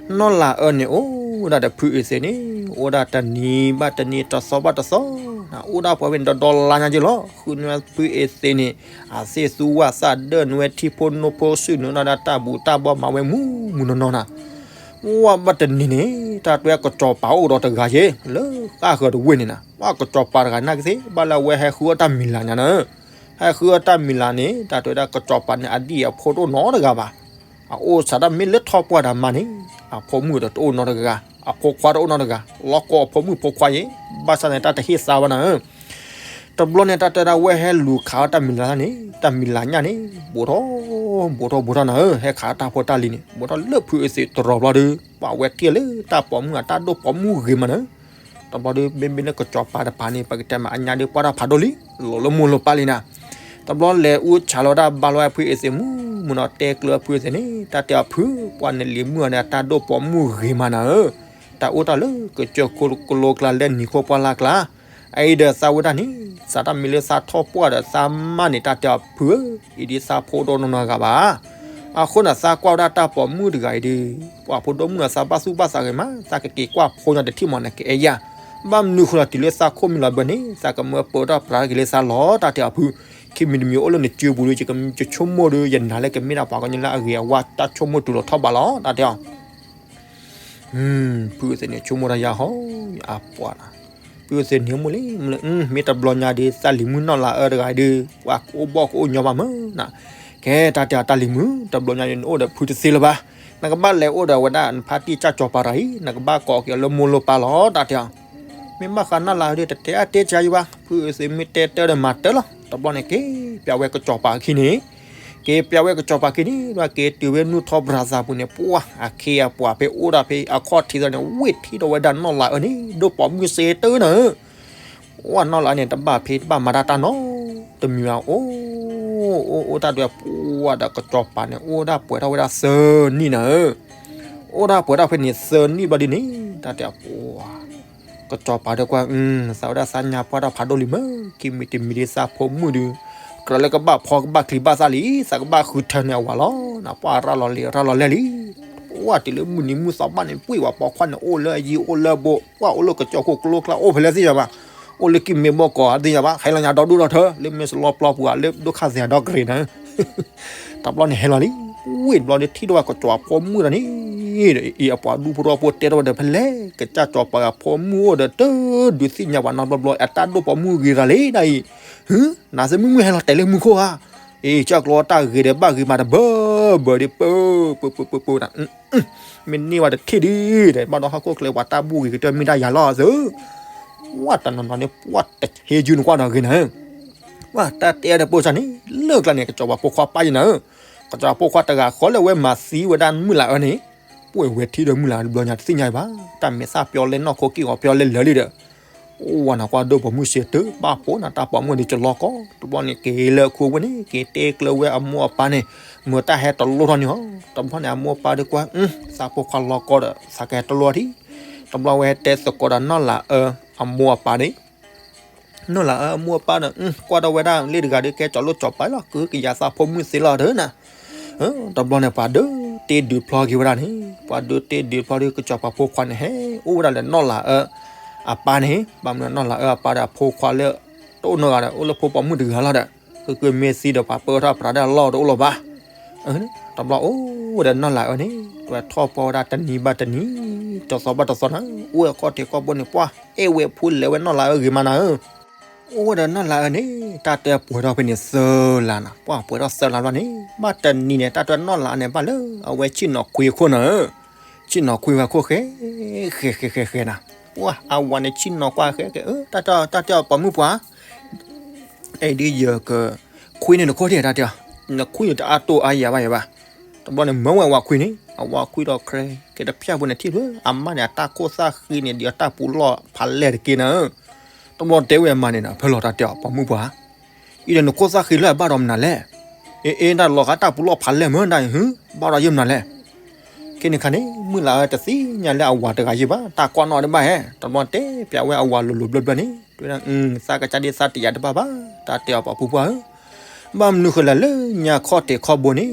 နီၢ်လၤအၢန့ၣ် အိၣ်ဒၣ်ဒီးဖုအ့သ့ၣ်န့ၣ် အိၣ်ဒၣ်တနံၤဘၣ်တနံၤ တသီဘၣ်တသီ, အိၣ်ဒၣ်ပှဲၤဝဲန့ၣ်ဒီးဒီလါညါက့လီၤ. ဃုန့ၢ်ဝဲဖုအ့သ့ၣ်န့ၣ် အသ့ၣ်သူဝၣ်သးဒၢၣ်န့ၢ်ဝဲထံဖိနိဖိ ဆူၣ်န့ၢ်ဝဲဒၣ်တၢ်ဘူၣ်တၢ်ဘီမၤဝဲမူးမူးနီၢ်နီၢ်နၤ ဝၣ်ဘၣ်တနံၤန့ၣ် တၢ်တဲကစီၤပၤအိၣ်ဒီးတဂၤယဲ လၢဃၣ်ဃၢၤတဝ့ၢ်န့ၣ်နၤ, ဝၣ်ကစီၤပၤတဂၤနာ်က့သ့ၣ် ဘၣ်လၢအဝဲဟဲဃုအီၣ်တၢ်မံၤလၤညါနၤ, ဟဲဃုအီၣ်တၢ်မံၤလၤန့ၣ် တၢ်တဲဝဲဒၣ်ကစီၤပၤန့ၣ် အဒံၣ်အဖိတအိၣ်နီတဂၤဘၣ်, အအိၣ်စးဒၣ်မ့ၢ်လၢထီၣ်ပှၢ်ဒီးမါန့ၣ် အဖိမုၣ်ဒီးတအိၣ်နီတဂၤ, အဖိခွါတအိၣ်နီတဂၤ, လီၤကိးအဖိမုၣ်ဖိခွါယဲ, ဘၣ်ဆၣ်န့ၣ် တၢ်တဟ့ၣ်သါဘၣ်နၤဧၢ တဘျီန့ၣ် တၢ်တဲဒၣ်ဝဲဟဲလူၤခးအီၣ်တၢ်မံၤလၤန့ၣ် တၢ်မံၤလၤညါန့ၣ် ဘူးထီၣ် ဘူးထီၣ်ဘူးထီၣ်နၤဧၢ, ဟဲခးတၢ်ဖိတၢ်လံၤန့ၣ် ဘူးထီၣ်လၢဖုအ့သ့ၣ်တရီၤဘျီဒီး ပှၤဝဲထံၣ်လၢတၢ်ပိာ်မုၣ်အတၢ်ဒိၣ်ပိာ်မုၣ်ဂ့ၤမးနၤဧၢ, တဘျီဒီး မ့မ့ၢ်လၢကစီၤပၤတပၤန့ၣ် ပကတဲမးအညါဒီးပှၢ်တၢ်ဖးဒိၣ်လံ, လီၤလၢမိၢ်လၢပၢ်လံနၤ, တဘျီလဲၤအူဆးလီၤတၢ်ဘါလီၤဝဲဖုအ့သ့ၣ်မုၢ်မုၢ်နီၤ တဲကျၢၤဖုအ့သ့ၣ်န့ၣ် တၢ်တဲအီၤဖု ပှၤနလံၤမုၣ်အီၤန့ၣ် အတၢ်ဒိၣ်ပိာ်မုၣ်ဂ့ၤမးနၤဧၢ, တၢ်အိၣ်တၢ်လၢကစၢၢ်ခိၣ်ကလိကျါလၢနံၤခိၣ်ပှၢ်လၢ်ကျါ အအံၤဒီးသးဝဲဒၣ်န့ၣ် စးတၢ်မ့ၢ်လၢသးထီၣ်ပှၢ်ဒီးသးမါန့ၣ် တၢ်တဲအီၤဖုဧၢ, အံၤဒ်သးဖိဒိၣ်နီၢ်နီၢ်ဂၤဘၣ်. အဃိန့ၣ် သးကွၢ်ဝဲဒၣ်တၢ်ပိာ်မုၣ်တဂၤအံၤဒီး ပှၤဖိဒိၣ်မုၣ်အသးဘၣ်သူၣ်ဘၣ်သးဂ့ၤမး သးကက့ၤကွၢ်ဖိညါတထံၣ်မးန့ၣ် ကအဲၣ်ယၤ, ဘၣ်မနုၤဃိလီၤ တုၤလၢသးခိၣ်မံလီၤဘၢန့ၣ် သးကမၢပၢတၢ်ပြးက့ၤလၢသးလီၤ တၢ်တဲအီၤဖု, ခံမံၤတမံၤအိၣ်လၢနစုပူၤဒီး ယဆိကမိၣ်ဒီး ယနာ်လၢကမ့ၢ်ဒၣ်ပှၤကညီလၢအဂ့ၤအဝါ တၢ်ဆိကမိၣ်တူၢ်လိာ်ထီၣ်ဘးလီၤ တၢ်တဲအီၤ ဖုသ့ၣ်န့ၣ် ဆိကမိၣ်တၢ်ယၤဟီ အပှၤလီၤ. ဖုသ့ၣ်န့ၣ် မ့ၢ်လံ မ့ၢ်လၢ မ့ၢ်တဘျီညါဒီး သးလံၤမုၣ်နီၢ်လၤအၢတဂၤဒီး ပှၤကအိၣ်ဘီၣ်ကအိၣ်ညီဘၣ်မးနၤ, ကဲ တၢ်တဲအီၤတၢ်လံၤမုၣ် တဘျီညါဒီး နအိၣ်ဒီးဖုတသ့လၢၤဘၣ်, နကဘၣ်လဲၤအိၣ်ဒီးဝဲဒၣ်နဖါတံၢ်ကၢ်ကၠီၤပၤတဂၤအံၤ နကဘၣ်ကိးက့ၤအီၤလၢမိၢ်လၢပၢ်လီၤ တၢ်တဲအီၤ မ့ၢ်ဘၣ်ဃးနီၢ်လၤအၢဒီး တတဲအါတဲစှၤယံၤဘၣ်, ဖုသ့ၣ်မ့ၢ်တဲတၢ်ဒီးမၤတၢ်လီၤ. တဘျီန့ၣ် က့ၤပျးဝဲကစီၤပၤအခံန့ၣ် က့ၤပျးဝဲကစီၤပၤခံန့ၣ် ဒီးက့ၤတုၤဝဲနုာ်ထီၣ်ပြၤသးပူၤန့ၣ် ပှၤအခ့အပှၤဖဲအိၣ်ဒၣ်ဖဲအခီၣ်ထံးသီန့ၣ် ဝ့ၢ်ထံဒီးဝဲဒၣ်နီၢ်လၤအၢန့ၣ် ဒိၣ်ပိာ်မုၣ်စ့တၢနၤဧၢ, ပှၤနီၢ်လၤန့ၣ် တဘၣ်ဖံးတဘၣ်မၤတၢ်တၢ်နီတမံၤဘၣ် အိၣ် အိၣ်အိၣ်တၢ်ဒွဲၣ်ပှၤဒီးကစီၤပၤန့ၣ် အိၣ်ဒၣ်ပှဲၤထီၣ်ဝဲဒၣ်သၢနံၣ်နၤဧၢ, အိၣ်ဒၣ်ပှဲၤထီၣ်ဖဲန့ၣ်သၢနံၣ်ဘျီဒ်န့ၣ် တၢ်တဲအီၤပှၤ ကစီၤပၤဒီးကွၢ် သးဝဲဒၣ်သးညါပှၢ်တၢ်ဖးဒိၣ်လံမး, ခံမံၤတမံၤဒ်သးဖိမုၣ်ဒီး ကြၢးလၢကဘၣ်ဖီကဘၣ်ချံးဘၣ်သးလံ, သးကဘၣ်ဃုထၢန့ၢ်အဝၤလီၤ, နပှၢ်ရၤလီၤလံၤရၤလီၤလဲၢ်လံ, ပှၢ်တုၤလၢမုၢ်နံၤမုၢ်သီဘၣ်န့ၣ် ပှ့ၤဝဲပိာ်ခွါန့ၣ် အိၣ်လၢအယံၤအိၣ်လၢအဘူး, ပှၢ်အိၣ်လၢကစၢၢ်ခိၣ်ကလိကျါအိၣ်ဖဲလဲၣ်သ့ၣ်ညါဘၣ်, အိၣ်လၢကံၢ်မ့ၢ်ဘီကီး အသ့ၣ်ညါဘၣ်, ဟဲလီၤညါဒီဒိၣ်ဒီထၢ လၢမ့ၢ်စလီပျီပူၤဧါ လၢဒိၣ်ခါသ့ၣ်ညါဒီကရ့ၣ်နၤ. တဘျီန့ၣ်ဟဲလီၤလံ, ဝ့ၢ်တဘျီဒီး ထံၣ်ဒိၣ်ဝဲကစီၤပၤဖိမုၣ်ဒီးန့ၣ်, အံၤအပှၤဒူဖိထီဖိတဲထီၣ်ဝဲဒီး ဖဲလဲၣ် ကစၢ်စီၤပၤဖိမုၣ်အိၣ်ဒီး တဒုးသ့ၣ်ညါပှၤနီတဘျီဘျီ အတၢ်ဒိၣ်ပိာ်မုၣ်ဂ့ၤသးလံဒ်အံၤ, ဟ, နၤသ့ၣ်မုၢ်မုၢ်ဟဲလီၤတဲာ်လၢမူခိၣ်ဧါ, အံၤ ကၢ်ကျီတၢ်ဂ့ၤဒီး ဘၣ်ဂ့ၤမးတဘၢဘၢဒီး ပၢပၢပၢပၢပၢနၤ မ့ၢ်န့ၢ်ဝဲတထံၣ်ဒံးဒီး ဘၣ်ဒီးဟီၣ်ခိၣ်ချၢပှၤတၢ်ဘူၣ်ဂ့ၤကတၢၢ်မ့ၢ်ဒၣ်ယၤလီၤသု, ဝဲတနီၤနီၤန့ၣ် ပှၤတဟ့ယုၢ်နကွၢ်ဒီးဂ့ၤနၤ, ဝဲတၢ်တဲအီၤဒီးပိာ်စၢ်န့ၣ် လၢကျါန့ၣ် ကစီၤပၤဖိခွါပၢ်ယနၤ, ကစီၤပၤဖိခွါတဂၤဃီလၢအဝဲမၤသံဝဲဒၣ်မုၢ်လၢ်အၢန့ၣ်, ပှဲၤဝဲထံဒီးမုၢ်လၢ်တဘျီညါတသ့ၣ်ညါဘၣ်, တၢ်မဲာ်သၣ်ပျီလဲနီၢ်ခိကံၢ်ဂီၤပျီလဲလၢာ်လံဒီး အိၣ်ဝဲနၤကွၢ်ဒိၣ်ပိာ်မုၣ်စ့တၢ် ဘၣ်ပိာ်နၤတၢ်ပိာ်မုၣ်န့ၣ်ကလီကီ, တဘျီန့ၣ်က့ၤလၢအခိအဝ့ၢ်န့ၣ် က့ၤတဲကျၢၤဝဲအမိၢ်အပၢ်န့ၣ်, မ့ၢ်တၢ်ဟဲတလိထီၣ်န့ၣ်ဟီ, တဘျီန့ၣ် အမိၢ်အပၢ်ဒီးကွၢ်, သးဖိခွါလီၤကီဒီး သးကဟဲတလိထံ, တဘျီဝဲဟဲတဲသကိးဒီးနီၢ်လၤအၢ အမိၢ်အပၢ်န့ၣ် နီၢ်လၤအၢအမိၢ်အပၢ်ဒီး ကွၢ်ဒီးဝဲဒၣ်လ့ၣ်တဂၤဒီး ကဲကၠီၤလိၣ်ကၠီၤပၤလီၤ ကုကယၤသးဖိမုၣ်သ့လီၤဒီးနၤ, တဘျီန့ၣ် ပှၤဒုးတ့ဒုးဖျီက့ၤဝဲဒၣ်န့ၣ်, ပှၤဒုးတ့ဒုးဖျီဒီး ကစီၤပၤဖိခွါန့ၣ် ဟဲအိၣ်ဝဲဒၣ်လၢနီၢ်လၤအၢ အပၢ်န့ၣ်, ဘၣ်မနုၤနီၢ်လၤအၢအပၢ်ဒီးအဖိခွါလၢ တအိၣ်နီတဂၤဒီး အိၣ်လၢဖိပိာ်မုၣ်တဂၤလီၤဒီး, ဃုကွ့မ့ၢ်သံဒီးပှၤပၢထီၣ်ပြးဒၣ်လီၢ်တအိၣ်လီၤဘၣ် တဘျီအိၣ်ဝဲဒီးနီၢ်လၤအၢန့ၣ် တဝဲထီၣ်ပီဝဲဒၣ်တနံၤဘၣ်တနံၤ, တသီဘၣ်တသီနၤ, အိၣ်ဝဲခီၣ်ထံးခီၣ်ဘိန့ၣ် ပှၢ်အဲၣ်ဝဲဖိလဲၤဝဲနီၢ်လၤအၢဂ့ၤမးနၤဧၢ, အိၣ်ဝဲဒီးနီၢ်လၤအၢန့ၣ် တၢ်တဲပှဲၤထီၣ်ဖဲန့ၣ်သၢလါနၤ, ပှၢ်ပှဲၤထီၣ်သၢလါဘျီန့ၣ် ဘၣ်တနံၤန့ၣ် တၢ်တဲနီၢ်လၤအၢန့ၣ် ဘၣ်လၢအဝဲဆ့ၣ်နီၤခွံအခိၣ်နၤဧၢ, ဆ့ၣ်နီၤခွံဝဲခိၣ်ဃဲ, ဃဲဃဲဃဲဃဲနၤ, ပှၢ်အဝၤန့ၣ်ဆ့ၣ်နီၤကွၢ်ဃဲဃဲ, တၢ်တဲအီၤပိာ်မုၣ်ပှၢ် အဲၣ်ဒ်ယက ခွံန့ၣ်နခိၣ်ဒံး တၢ်တဲအီၤ, နခွံန့ၣ်တအါတိၢ်အါယၤဘၣ်ယၤဘၣ်, တဘျီန့ၣ်မၢဝဲအဝၤခွံန့ၣ်, အဝၤခွံဒီး ခြဲကဲတဖၠၣ်ဖိန့ၣ်ထံၣ်ဖျၢၣ် အမါန့ၣ် အတၢ်ခိၣ်သၣ်ဃံန့ၣ် ဒ်အတၢ်ပူၤလီၢ်ဖးလဲၢ်တက့ၢ်နၤဧၢ, တဘျီတဲဝဲအမါန့ၣ်ဒီး ဖဲလီၤတၢ်တဲအီၤပိာ်မုၣ်ပှၢ်, အံၤဒီးနခိၣ်သၣ်ဃံလၢအဘၣ်ဒီးမနုၤလဲၣ်, အ့ အ့ တၢ်လီၤဂာ်တၢ်ပူၤလီၢ်ဖးလဲၢ်မၢဒၣ်အံၤ ဘၣ်ဒီးယဲၢ်မနုၤလဲၣ် ခဲန့ၣ်ခါန့ၣ် မုၢ်လၢ်အၢတသ့ၣ်ညါလၢအဝၤတဂၤယဲၢ်ဘၣ် တၢ်ကွၢ်နီၣ်ဒံးဘၣ်ဟဲ တဘျီတဲပၠးဝဲအဝၤလိၤလိၤဘျၢဘျၢန့ၣ် တဲဝဲဒၣ် သးကစၢ်ဒ်သးတယာ်တဘၣ်ဘၣ် တၢ်တဲအီၤပှၤဖိပှၢ်ဧၢ, ဘၣ်မနုၤဃိလဲၣ်လၢညါခီၣ်ထံးခီၣ်ဘိန့ၣ်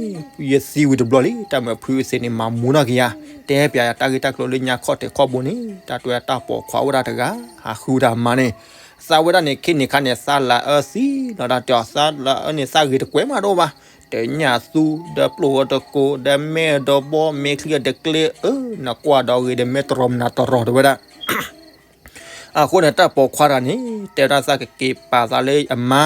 ယသံဝံၤတဘျီလံ တၢ်မ့ၢ်ဖုအသ့ၣ်န့ၣ် မၤမူထီၣ်က့ၤယၤ တဲပၠးယၤတၢ်ဂ့ၢ်တၢ်ကျိၤလၢညါခီၣ်ထံးခီၣ်ဘိန့ၣ် တၢ်တဲတၢ်ပိာ်ခွါအိၣ်ဝဲဒၣ်တဂၤ ဟးဃုဝဲဒၣ်အမါန့ၣ် သးဝဲဒၣ်န့ၣ် ခဲန့ၣ်ခါန့ၣ် သးလၢအၢသံလီၤတၢ်တဲအီၤ သးလၢအၢန့ၣ် သးဂ့ၤတကွဲးမးတအိၣ်ဘၣ် တညၣ်သူ ဒီးပျိၢ်ဝဲတကိး ဒီးမဲာ်ဒီးဘီ မ့ၢ်ချံအတကျ့အၢ နကွၢ်ဒီးဂ့ၤဒီး မ့ၢ်တရီမနၤတရီတဝဲဒၣ် အဃိန့ၣ် တၢ်ပိာ်ခွါတဂၤန့ၣ် တဲဝဲဒၣ်သးကက့ၤပာ်သးလၢအမါ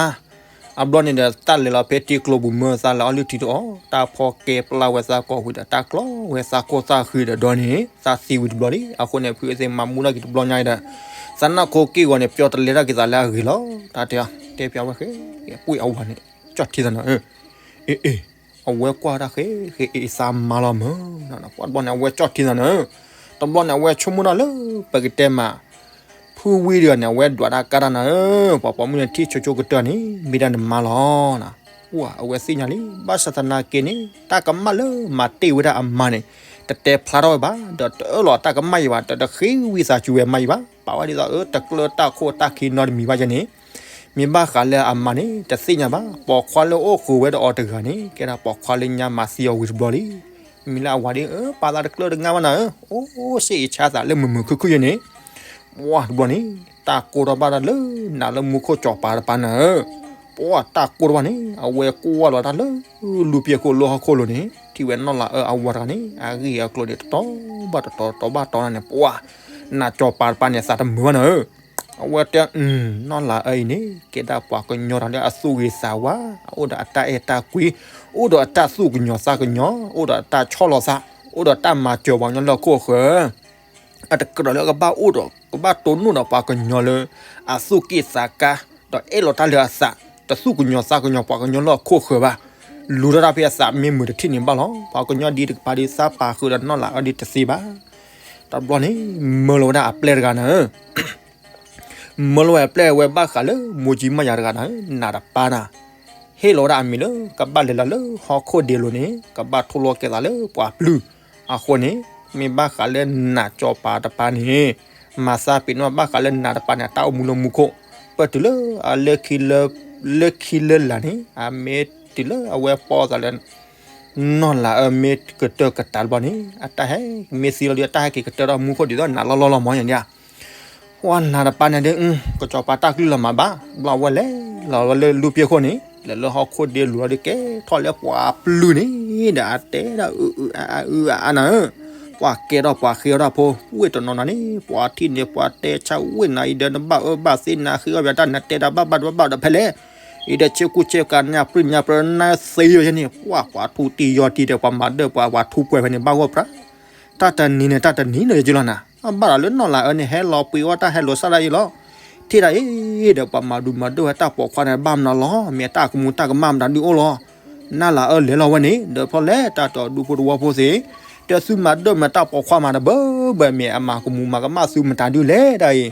အဘျီန့ၣ်ဒီး သးလဲၤလီၤဖဲတံၤကျိၤပူၤမၢသးလၢအီၣ်လုၢ်ထံတအီၣ် တၢ်ဖီကဲပျၢ်ဝဲသးကိာ်ဝံၤဒီး တၢ်ကျီဝဲသးခိၣ်သၣ်ဃံဒီးဒီန့ၣ် သးသံဝံၤတဘျီလံ အဃိန့ၣ် ဖုအသ့ၣ်မၤမူထီၣ်က့ၤတဘျီညါအံၤဒီး သးနၢ်ခိက့ၢ်ဂီၤန့ၣ် ပျီတလဲထီၣ်က့ၤသးလၢအဂ့ၤလီၤ တၢ်တဲအီၤ တဲပၠးဝဲဃဲ ပှ့ၤအဝၤန့ၣ် ကၠီၣ်ထံသးနၤဧၢ အ့ အ့ အဝဲကွၢ်တၢ်ဃဲ ဃဲအ့ သးမါလီၤမၢ် ပှၢ်တဘျီန့ၣ် အဝဲကၠီၣ်ထံသးနၤဧၢ တဘျီန့ၣ် အဝဲဆိကမိၣ်တၢ်လၢ ပကတဲမး ဖုဝံဒံးန့ၣ် အဝဲဒွးတၢ်ကါတၢ်နၤဧၢ ပှၤပိာ်မုၣ်န့ၣ် ထံၣ်ဆိဆိကတၢၢ်န့ၣ် မ့ၢ်ဒၣ်နမါလီၤ ပှၢ်အဝဲသ့ၣ်ညါလံ ဘၣ်ဆၣ်သနာ်က့န့ၣ် တၢ်ကမၣ်လၢမၤတ့ၢ်ဝဲဒၣ်အမါန့ၣ် တတဲဖျါထီၣ်ဝဲဘၣ် ဒီးတအၢၣ်လီၤတၢ်ကမၣ်အံၤဘၣ် ဒီးတဃ့ဝံသးစူၤဝဲအမါအံၤဘၣ် ပာ်ဝဲဒ်သိးအၢ တကျၢတၢ်ခိၣ်တၢ်ခံနီတမံၤဘၣ်ယဲန့ၣ် မ့ၢ်ဘၣ်ဃးလၢအမါန့ၣ် တသ့ၣ်ညါဘၣ် ပိာ်ခွါလၢအိၣ်ဃုာ်ဝဲဒီးအီၤတဂၤန့ၣ် ကဲဒၣ်ပိာ်ခွါလၢညါမၤသံအီၤဝံၤတဘျီလံ မ့ၢ်လၢအဝၤဒ်အၢ ပာ်သးတကျၢတငါဘၣ်နၤဧၢ အိၣ်စ့ၣ်အံၤဆါသးလၢမုာ်မုာ်ခုၣ်ခုၣ်ယဲန့ၣ် ပှၢ်တဘျီန့ၣ် တၢ်ကိၢ်ထီၣ်ဘၣ်တၢ်လၢနးလၢမူခိၣ်စီၤပၤတပၤနၤဧၢ ပှၢ်တၢ်ကိၢ်ထီၣ်ဘၣ်န့ၣ် အဝဲကွၢ်လီၤတၢ်လၢ လူပျဲၢ်ခိၣ်လၢဟီၣ်ခိၣ်လိၤန့ၣ် ထံၣ်ဝဲနီၢ်လၤအၢအဝၤတဂၤန့ၣ် အဂ့ၢ်အကျိၤန့ၣ် တတီၤဘၣ်တတီၤ တတီၤဘၣ်တတီၤနၤန့ၣ် ပှၢ် နးစီၤပၤတပၤန့ၣ် သးတမုာ်ဘၣ်နၤဧၢ အဝဲတဲ နီၢ်လၤအၢအံၤန့ၣ် ကဲဒၣ်ပှၤကညီတဂၤလၢအသူၣ်ဂ့ၤသးဝါ အိၣ်ဒီးအတၢ်အဲၣ်တၢ်ကွံ အိၣ်ဒီးအတၢ်သူၣ်ကညီၤသးကညီၤ အိၣ်ဒီးအတၢ်ဆီၣ်လီၤသး အိၣ်ဒီးအတၢ်မၤစၢၤပှၤကညီလၢဟီၣ်ခိၣ်ဃၢၤ အတကြၢးဒီးလၢကဘၣ်အိၣ်ဒီး ကဘၣ်တိၢ်နီၣ်ဒီးပှၤကညီလၢ အသူၣ်က့ၣ်သးကါ ဒီးအဲၣ်လီၤတၢ်လၢအသး တသူၣ်ကညီၤသးကညီၤပှၤကညီလၢဟီၣ်ခိၣ်ဃၢၤဘၣ် လူၤထီၣ်တၢ်ဖဲအသးမ့ၢ်မုာ်တထံၣ်န့ၣ်ဘၣ်လီၤ ပှၤကညီဒ်တကပၤဒ်သးပာ်ဃုာ်ဒီးနီၢ်လၤအၢဒ်တသ့ဘၣ် တဘျီန့ၣ် မၢလီၤဝဲဒၣ်အပျဲၢ်တဂၤနၤဧၢ မၢလီၤဝဲအပျဲၢ်ဝဲဘၣ်ဃးလၢ မိၢ်ကၠံမၢ်ယၤတဂၤနၤဧၢ နးတပၤနၤ ဟ့ၣ်လီၤဝဲဒၣ်အမံၤလၢ ကဘၣ်လဲၤလီၤလၢဟီၣ်ခိၣ်ဒ့လိၤန့ၣ် ကဘၣ်ထိၣ်လီၤကဲသးလၢပှၤပျုၢ် အဃိန့ၣ် မ့ၢ်ဘၣ်ဃးလၢနးစီၤပၤတပၤန့ၣ် မၤသးပ့ၤနီၣ်ဘၣ်ဃးလၢနးတပၤန့ၣ် အတၢ်အိၣ်မူလၢမူခိၣ် ပတုၤလၢအလၢခံလၢ လၢခံလၢလာ်န့ၣ် အမ့ၢ်တုၤလၢအဝဲပီသးလၢ နီၢ်လၤအၢမ့ၢ်ကတၢၢ်ကတၢၢ်တဘျီန့ၣ် အတၢ်ဟဲမ့ၢ်သံလီၤဒီး အတၢ်ဟဲက့ၤကတၢၢ်ထီၣ်မူခိၣ်ဒ်သိးနးလီၢ်လီၢ်လီၤမၢ်ယန့ၣ်ဧါ ပှၤနၤတပၤန့ၣ်ဒီး ကစီၤပၤတၢ်ကလုၢ်လီၤမၤဘၣ်, ဘျီဝဲလဲၤလီၤဝဲလၢလူၢ်ပျ့ၤခိၣ်န့ၣ်, လဲၤလၢဟီၣ်ခိၣ်ဒ့လူၤလီၤဒီး ကဲထီၣ်လၢပှၤပျုၢ်န့ၣ်ဒီး အတဲဒၣ်အအအအအနၤဧၢ, ပှၤကဲထီၣ်ပှၤဃ့အီၣ်တၢ်ဖိ ဝ့ၢ်တနီၤနၤန့ၣ် ပှၤထံၣ်န့ၢ်ပှၤတဲဆါဝ့ၢ်နၤအံၤဒီး နဘၣ်အၢဘၣ်သီနၤ ဃ့အီၣ်ပှၤတၢ် နတဲတၢ်ဘၣ်ဘၣ်တဘၣ်ဘၣ်ဒီးဖဲလဲၣ်, အံၤဒီးဆ့ကူဆ့ကၤညါပြံၢ်ညါပြၢနၤသ့ယဲန့ၣ် ပှၤပှၤထူတံၢ်ယီၤတံၢ်ဒီး ပှၤမၤဒၢၣ်ပှၤ ပှၤထူပှဲၤဖဲန့ၣ် ဘၣ်ဂီၢ်ပြး တၢ်တနံၤန့ၣ် တၢ်တနံၤန့ၣ် ယကလီၤနၤ, အဘၣ်ဒီးလၢနီၢ်လၤအၢန့ၣ် ဟဲလီၤပှ့ၤအီၣ်တၢ် ဟဲလီၤစၢ်တၢ်အံၤလီၤ, ထံၣ်တၢ်အံၤဒီး ပှၤမၤဒူမၤဒိၣ်ဝဲတၢ်ပိာ်ခွါန့ၣ် ဘၣ်မနုၤလီၤ, မ့ၢ်တၢ်ကမူၤတၢ်ကမၣ်မတၤဒုအိၣ်လီၤ, နီၢ်လၤအၢလဲၤလီၤဝဲန့ၣ် ဒီးဖျီလဲၤတၢ်တီၤဒူဖိတဝီဖိသ့ၣ်, တဲသုမၤဒိၣ်မးတၢ်ပိာ်ခွါမၤတဘၢဘၢ မ့ၢ်အမၤကမူၤမၤကမၣ်သုမတၤဒုလဲၣ်ဒ်အံၤ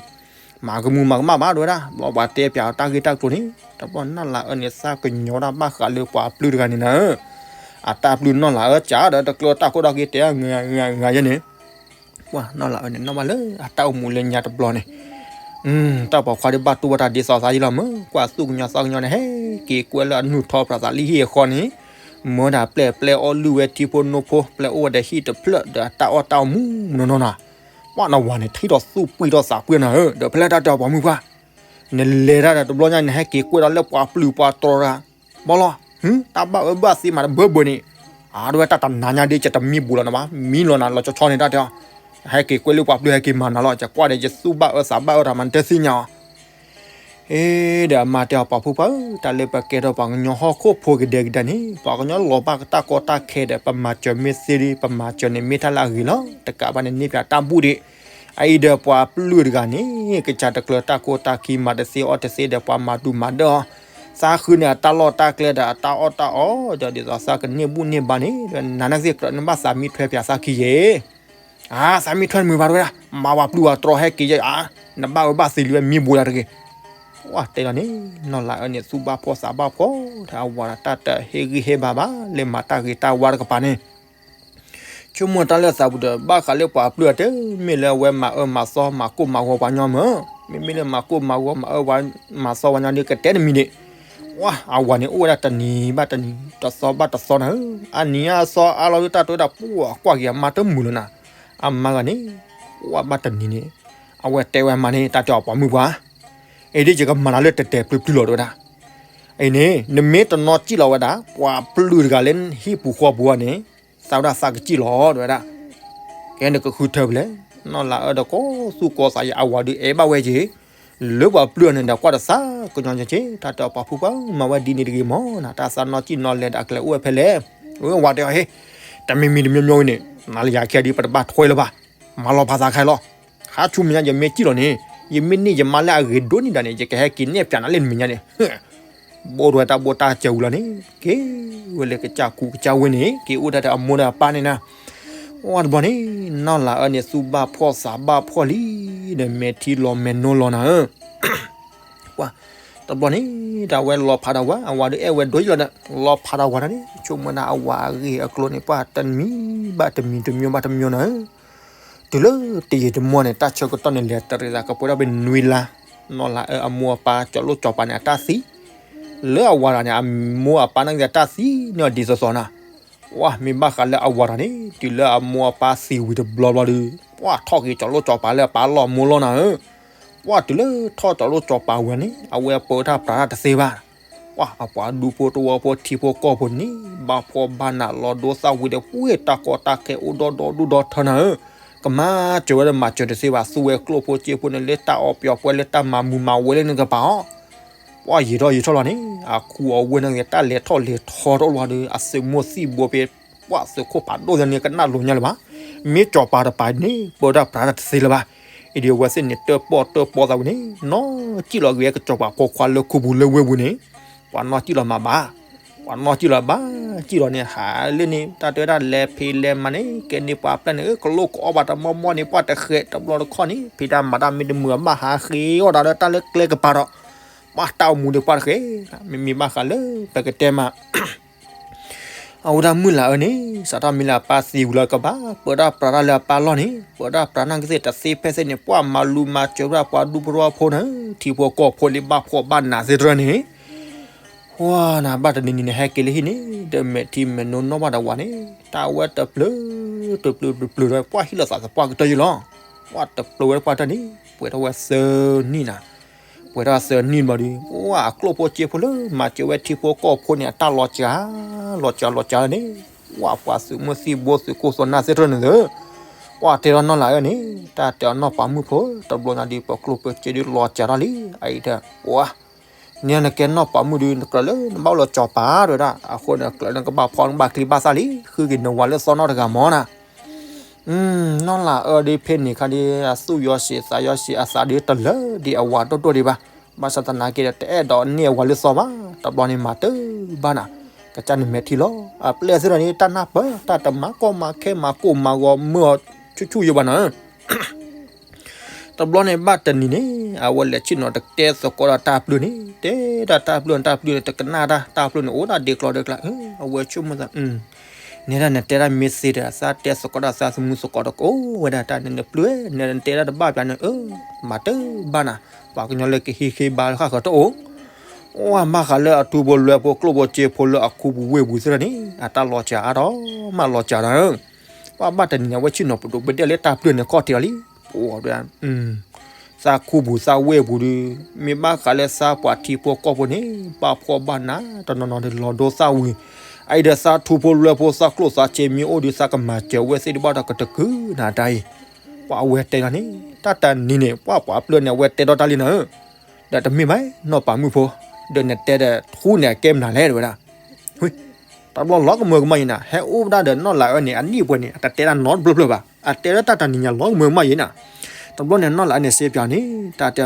မၤကမူၤမၤကမၣ်ဘၣ်ဒဝဲဒၣ်, ဘျီပှၤတဲပၠးတၢ်ဂ့ၢ်တၢ်ကျိၤန့ၣ် တဘျီနီၢ်လၤအၢန့ၣ် သးကညီၤတၢ်ဘၣ်ဃးလၢပှၤပျုၢ်တဂၤန့ၣ်နၤဧၢ, အတၢ်ပျုၢ်နီၢ်လၤအၢကဒီးတကျၢၤတၢ်ခိၣ်ဒီးက့ၤတဲဂၤဂၤယဲန့ၣ်, ပှၤနီၢ်လၤအၢန့ၣ် နီၢ်ဘၣ်လၢအတၢ်အိၣ်မူလၢညါတဘျီန့ၣ် တၢ်ပိာ်ခွါဒ်ဘၣ်တူၢ်ဝဲတၢ်ဒ်သိးသးယံလီၤမၢ်, ကွၢ်သူၣ်ကညီၤသးကညီၤန့ၣ် ဟဲက့ၤကွဲလၢအနုာ်ထီၣ်ပြးသးလံဟံၣ်အဃီန့ၣ်, မၢဒၣ်ပျဲၢ်ပျဲၢ်အီၣ်လုၢ်ဝဲထံဖိနိဖိ ပျဲၢ်အိၣ်ဝဲဒီးဟံၣ်တဖျၢၣ်ဒီးအတၢ်အီၣ်တၢ်အီမူနီၢ်နီၢ်နီၤ, ပှၤနီၢ်ဝၤန့ၣ် ထံၣ်ဒီးသူၣ်ပှံၢ်ထီၣ်သးပှံၢ်နၤဧၢ, ဒီးဖဲလဲၣ်တၢ်တဲအီၤပှၤမုၣ်ပှၢ် နလဲၤတၢ်ဒီးတဘျီညါ နဟဲက့ၤကွဲဒီးလၢပှၤပျုၢ်ပှၤတြီတဂၤ, ဘီလီၤ, တၢ်ဘၣ်အၢဘၣ်သီမးတဘၢဘၢန့ၣ်, အါဒဝဲတၢ်တနၤညါဒ် ယတမံဘူးလီၤနၤဘၣ်, မံလီၤနၤလီၤဆီဆီန့ၣ်တၢ်တဲအီၤ, ဟဲက့ၤကွဲလၢပှၤပျုၢ်ဟဲက့ၤမၤနၤလီၤ, ယကွၢ်ဒီးယသူၣ်ဘၣ်အၢသးဘၣ်အၢတၢ်မၤနတသ့ၣ်ညါအီၤ အ့ ဒီးအမါတဲအီၤပှၤဖုပှၢ်ဧၢ, တၢ်လၢပကဲထီၣ်ပှၤကညီဟီၣ်ခိၣ်ဖိကဒဲကဒဲန့ၣ် ပှၤကညီလီၤဘၣ်တၢ်ကီတၢ်ခဲဒီး ပမၤစၢၤမ့ၢ်သ့ဒ် ပမၤစၢၤန့ၣ်မ့ၢ်တၢ်လၢအဂ့ၤလီၤ. တကးဘၣ်န့ၣ် န့ၢ်ပၠးတၢ်ဘူၣ်ဒံး, အအံၤဒီးပှၤပျုၢ်တဂၤန့ၣ် ကစၢ်တကျၢၤတၢ်ခိၣ်တၢ်ခံ မၤတသ့အီၣ်တသ့ဒီး ပှၤမၤဒူမၤဒၢအီၤ, သးဃုန့ၢ်အတၢ်လီၢ်တၢ်ကျဲဒီးအတၢ်အီၣ်တၢ်အီ, ဒီးဒ်သိးသးကန့ၢ်ဘူၣ်န့ၢ်ဘါန့ၣ် နၤနသ့ၣ်ကြၢးနဘၣ်သးမံထွဲပၠးသးခံယဲၢ် အါ သးမံထွဲမုာ်ဘၣ်တဝဲဒၣ်, မၤပှၤပျုၢ်ပှၤတြီဟဲက့ၤယဲၢ်, အါ နဘၣ်အၢဘၣ်သီလံဝဲ မံဘူးယၤတဂ့ၤ. ပှၤတဲလီၤန့ၣ် နီၢ်လၤအၢန့ၣ် သူၣ်ဘၣ်ဖှီၣ်သးဘၣ်ဖှီၣ် ဒီးအဝၤဒီးတၢ်တဟ့ၣ်ဂံၢ်ဟ့ၣ်ဘါဘၣ် လၢမၤတၢ်ဂ့ၤတၢ်ဝါတကပၤန့ၣ် ဆိကမိၣ်တၢ်လၢသးပူၤဒီး ဘၣ်ဃးလၢပှၤပျုၢ်အတၢ် မ့ၢ်လၢအဝဲမၤအၢမၤသီ မၤကိၢ်မၤဂီၤပှၤညီမၢ်, မ့မ့ၢ်လၢမၤကိၢ်မၤဂီၤ မၤအၢဝဲမၤသီဝဲညီဒီး ကတဲတမံၤဒံး. ပှၤအဝၤန့ၣ် အိၣ်ဝဲဒၣ်တနံၤဘၣ်တနံၤ တသီဘၣ်တသီနၤဧၢ, အနံၤအသီအါလီၤဒုး တၢ်တိၤဝဲဒၣ် ပှၤကွၢ်က့ၤအမါတမုာ်လၢၤနၤ. အမါဂၤန့ၣ် ပှၤဘၣ်တနံၤန့ၣ် အဝဲတဲဝဲအမါန့ၣ် တၢ်တဲအီၤပှၤမုၣ်ပှၢ် အံၤဒ်ယကမၤနၤလၢတဲာ်တဲာ်ဖျုးဖျုးလီၤ တဲဝဲဒၣ်. အံၤန့ၣ် နမ့ၢ်တနီၣ်စံၣ်လီၤဝဲဒၣ် ပှၤပျုၢ်တဂၤလၢဟံၣ်ပူၤဃီပူၤန့ၣ် သးဝဲဒၣ်သးကစံၣ်လီၤ တဲဝဲဒၣ်. ကဲနကဃုထၢဖဲလဲၣ်, နီၢ်လၤအၢဒီးကိးသူၣ်ကိးသးယဲၢ် အဝၤဒုးအဲၣ်ဘၣ်ဝဲက့ၤ လၢပှၤပျုၢ်န့ၣ်ဒီး ကွၢ်တသးကညီၤက့ၤ တၢ်တဲအီၤပှၤဖုပှၢ် မၤဝဲဒ်န့ၣ်တဂ့ၤမၢ်နၤ, တၢ်သးနီၣ်စံၣ်နီၣ်လဲၤဒီးအကျဲအိၣ်ဝဲဖဲလဲၣ်. ဝဲဝၤတဲအီၤ ဟ့ၣ် တမံၤမံၤတမံၤမံၤန့ၣ် နၤလၢယၤခဲဒ် ပတဘၣ်ထွဲလၢၤဘၣ်, မၤလီၤဖးသးခဲလီၤ. ခါဆူမဲာ်ညါ ယမ့ၢ်စံၣ်လီၤန့ၣ် ယမ့ၢ်န့ၢ်ယမါလၢအဂ့ၤဒိၣ်န့ၢ်ဒၣ်န့ၣ် ယကဟဲက့ၤနဲၣ်ပၠးနၤလၢနမဲာ်ညါန့ၣ် ဘိၣ်ဒွဲတၢ်ဘိၣ်တၢ်စၢၤဝံၤလီၤန့ၣ် က့ၤဝဲလၢကစၢ်ကူကစၢ်ဝ့ၢ်န့ၣ် က့ၤအိၣ်ဒၣ်ဒီးအမိၢ်ဒီးအပၢ်န့ၣ်နၤ. ဝဲတဘျီန့ၣ် နီၢ်လၤအၢန့ၣ် သူၣ်ဘၣ်ဖှီၣ်သးဘၣ်ဖှီၣ်လံ ဒီးမဲာ်ထံလီၤမဲာ်နိလီၤနၤဧၢ. ပှၤတဘျီန့ၣ် တၢ်ဝဲလီၤဖးဒီးဝဲ အဝၤဒုးအဲၣ်ဝဲဒိၣ်ယံလီၤဒီး လီၤဖးဒီးဝဲဒၣ်န့ၣ် ဆိကမိၣ်ဒၣ်အဝၤအဂ့ၢ်အကျိၤန့ၣ် ပှၤတမံၤဘၣ်တမံၤ တမံၤဘၣ်တမံၤနၤဧၢ. တုၤလၢတယံာ်တမီၢ်န့ၣ် တၢ်ဆၢကတီၢ်န့ၣ် လဲၤတရံးသးကပှဲၤထီၣ်ဖဲနွံလါ, နီၢ်လၤအၢအမိၢ်အပၢ် ကၠီၤလိၣ်ကၠီၤပၤန့ၣ် အတၢ်သံ, လၢအဝၤတဂၤန့ၣ် အမိၢ်အပၢ်နာ်က့ၤအတၢ်သံန့ၣ်အီၤဒ်သိးသိးနၤ. ပှၤမ့ၢ်ဘၣ်ဃးလၢအဝၤတဂၤန့ၣ် တုၤလၢအမိၢ်အပၢ်သံဝံၤတဘျီဘျီဒီး ပှၤထီၣ်က့ၤကၠီၤလိၣ်ကၠီၤပၤလၢအပၢ်လီၢ်အမိၢ်လီၢ်နၤဧၢ. ပှၤတုၤလၢထီၣ်ကၠီၤလိၣ်ကၠီၤပၤဝဲန့ၣ် အဝဲပၢတၢ်ပြးတၢ်တသ့ဘၣ်. ပှၤအပှၤဒူဖိတဝီဖိထံဖိကီၢ်ဖိန့ၣ် ဘၣ်ဖှီၣ်ဘၣ်နးလီၤဒိသၣ်ဝံၤဒီး ပှ့ၤတၢ်ကီတၢ်ခဲအိၣ်ဒီးဒီဒူၣ်ဒီထၢနၤဧၢ. ကမၤစၢၤဝဲဒီးမၤစၢၤတသ့ဘၣ် သူဝဲကျိၣ်ဖိစ့ဖိန့ၣ် လၢတၢ်အီၣ်ပျီၤပှဲၤလၢတၢ်မၤမုာ်မၤဝဲလၢန့ၣ်တကပၤအီၤ ပှၤယံာ်ထီၣ်ယံာ်ထီၣ်လီၤန့ၣ် အခူအဝ့ၢ်န့ၣ်ဂ့ၤ တၢ်လဲၤထီၣ်လဲၤထီထီၣ်လီၤဒီး အသုးမိၢ်သံၣ်ဘိဖဲ ပှၤသုးခိၣ်ဖးဒိၣ်သ့ၣ်န့ၣ် ကနၣ်လိၤညါလၢၤဘၣ်. မ့ၢ်ကၠီၤပၤတပၤန့ၣ် ပၢတၢ်ပြးတၢ်တသ့လၢၤဘၣ်. အံၤဒီးအဝဲသ့ၣ်န့ၣ် တၢၣ်ပီၣ်တၢၣ်ပီသးဝံၤန့ၣ် နီၢ်စံၣ်လီၤက့ၤကၠီၤပၤဖိခွါလၢခူပူၤလၢဝ့ၢ်ပူၤန့ၣ် ပှၤနီၢ်စံၣ်လီၤမးဘၣ်. ပှၤနီၢ်စံၣ်လီၤဘၣ် စံၣ်လီၤန့ၣ် ဟးလၢန့ၣ် တၢ်တဲဝဲဒၣ်လဲၤဖံးလဲၤမၤန့ၣ် ကဲန့ၢ်ပှၤပျဲၢ်န့ၣ် ကလိၣ်ကအီၣ်ဘၣ်တမီၢ်မီၢ်န့ၣ် ပှၤတဃဲးတဘျီတခီၣ်န့ၣ် ဖံးတၢ်မၤတၢ်မ့ၢ်တမုာ်အဘၣ်ဟးဃ့အီၣ်တၢ်လၢတၢ်လၢကျဲကပၤဒီး ပှၤတၢ်အိၣ်မူဒံးပှၤတဃဲး မ့မ့ၢ်ဘၣ်ဃးလၢပကတဲမး အဝဲဒၣ်မုၢ်လၤအၢန့ၣ် စးထီၣ်မ့ၢ်လၢအပၢ်သံဝံၤလီၤကဘၣ် ပၢတၢ်ပြးတၢ်လၢအပၢ်လီၢ်န့ၣ် ပၢတၢ်ပြးန့ၣ်ကသ့ၣ်တသ့ဖဲသ့ၣ်န့ၣ် ပှၤမၤလူၤမၤစၢၤဝဲဒၣ်ပှၤဒူဖိထဝီဖိန့ၣ် ထံဖိကီၢ်ဖိလၢဘၣ်ဖှီၣ်ဘၣ်နးသ့ၣ်တဖၣ်န့ၣ် ပှၤနၤဘၣ်တနံၤနံၤန့ၣ် ဟဲက့ၤလၢဟံၣ်န့ၣ် ဒီးမဲာ်ထံမဲာ်နိနီၢ်ဘၣ်ဒီးဝၤန့ၣ် တၢ်ဝဲတပျုၤ တပျုၤတပျုၤဒီး ပှၤဟံၣ်လီၤသးသပှၢ်ကတၢၢ်ယံၤလီၤ. ပှၤတပျုၤဝဲပှၤတၢ်န့ၣ် ပှဲၤထီၣ်ဝဲသၢနံၣ်နၤ, ပှဲၤထီၣ်သၢနံၣ်ဘျီဒီး ဝဲအကျိၣ်ဖိစ့ဖိလၢမၤစၢၤဝဲထံဖိကီၢ်ဖိန့ၣ် အတၢ်လီၤစှၤ, လီၤစှၤလီၤစှၤလၢန့ၣ်, ဝဲပှၤသုးမုၢ်သံၣ်ဘိသုးခိၣ်သုးနၢ်သ့ၣ်တဖၣ်န့ၣ်သၢ ပှၤတဲလီၤနီၢ်လၤအၢန့ၣ် တၢ်တဲအီၤနီၢ်ပၤမုၣ်ဖိ တဘျီညါဒီး ပကျိၣ်ပစ့ဒုးလီၤစှၤထီၣ်လံ, အအံၤဒီး ပှၤ န့ၣ်နကဲနီၢ်ပၤမုၣ်ဒုး နကြၢးလၢနဘၣ်အိၣ်လၢစီၤပၤတဝဲဒၣ်, အဃိန့ၣ် ကြၢးလၢနကဘၣ်ဖီၣ်နကဘၣ်ချံဘၣ်သၣ်လံ, ဃုက့ၤနဝၤလၢသီနီၢ်တဂၤမၢ်နၤ နီၢ်လၤအၢဒ်ဖဲန့ၣ်ခါဒ် အသူၣ်ယီၤစံးသးယီၤစံး အသးဒ်တလၢဒ်အဝၤဒိၣ်ဒိၣ်ဒံးဘၣ်, ဘၣ်ဆၣ်သနာ်က့ဒီး တအဲၣ်ဒိးန့ၢ်အဝၤလၢသီဘၣ်, တဘျီန့ၣ်မၤတၢ်ဘၣ်နၤ, ကစၢ်န့ၣ်မဲာ်ထံလီၤ, အပျဲၢ်သ့ၣ်တဖၣ်န့ၣ် တၢ်နၢ်ပၢၢ် တၢ်တမၤကီမၤခဲမၤကိၢ်မၤဂီၤမၢအီၤဆူၣ်ဆူၣ်ယိဘၣ်နၤ တဘျီန့ၣ်ဘၣ်တနံၤန့ၣ် အဝဲလဲၤဆ့ၣ်နီၤတတဲသကိးဒီးတၢ်ပျုၢ်န့ၣ်, တဲဒၣ်တၢ်ပျုၢ်န့ၣ် တၢ်ပျုၢ်န့ၣ် တကနၣ်တၢ်, တၢ်ပျုၢ်န့ၣ် အိၣ်ဒၣ်ဒ့ကျီဒ့ကျါ, အဝဲဆိကမိၣ်သး, နဲဒၣ်နတဲဒၣ်မ့ၢ်သ့ဒီး သးတဲသကိးဒီးသးသမူသကိးဒီးကအိၣ်ဝဲဒၣ်တၢ်န့ၣ်နပျုၢ်, နဲဒၣ်နတဲဒၣ်တဘၣ်ပျးန့ၣ်, မၤတၢ်ဘၣ်နၤ, ပှၤကညီလၢကဟံးဃ့ဘါလၢဃၣ်ဃၢၤတအိၣ်, အိၣ်ဘၣ်ဃးလၢအထူဖိလွဲဖိကျိၣ်ဖိစ့ဖိလၢအခူပူၤဝ့ၢ်ပူၤသ့ၣ်တဖၣ်န့ၣ် အတၢ်လီၤစှၤအါထီၣ်မးလီၤစှၤဒီး ပှၤဘၣ်တနံၤညါဝဲဆ့ၣ်နီၤပဒိးပဒဲၣ်လၢတၢ်ပျုၢ်န့ၣ်ခီၣ်ထံးအီၤလံ, ပဝဲ သးခူပူၤသးဝ့ၢ်ပူၤဒီး မ့ၢ်ဘၣ်ဃးလၢသးပှၤထံဖိကီၢ်ဖိန့ၣ် ဘၣ်ဖှီၣ်ဘၣ်နး တနီၤနီၤဒီးလီၤဒိသၣ်ဝံၤ, အအံၤဒီးသးထူဖိလွဲဖိသးကျိၣ်သးစ့မ့ၢ်အိၣ်ဒီး သးကမၤစၢၤဝဲသ့ၣ်တဘၣ်ဒီးကတကုာ်နၤတၢ်အံၤ, ပှၤအဝဲတဲလီၤန့ၣ် တၢ်တနံၤန့ၣ် ပှၤပှၤပျုၢ်န့ၣ် အဝဲတဲဒီးတၢ်လံနၤဧၢ, ဒီးတမ့ၢ်ဘၣ်နီၢ်ပၤမုၣ်ဖိ, ဒီးနတဲဒီးထူန့ၣ်အကဲမနုၤလဲၣ်တဝဲဒၣ် တဘျီလီၤကမၢကမၣ်ယံၤနၤ ဟဲအိၣ်ဒၣ်ဒီးနီၢ်လၤအၢန့ၣ် အနံၣ်ပှဲၤန့ၣ် အတတဲဒၣ်နီတဖျၢၣ်ဖျၢၣ်ဘၣ်, အတဲလၢတၢ်တနံၤညါလီၤကမၢကမၣ်ယံၤနၤ, တဘျီန့ၣ်နီၢ်လၤအၢန့ၣ်စ့ပၠးန့ၣ် တၢ်တဲ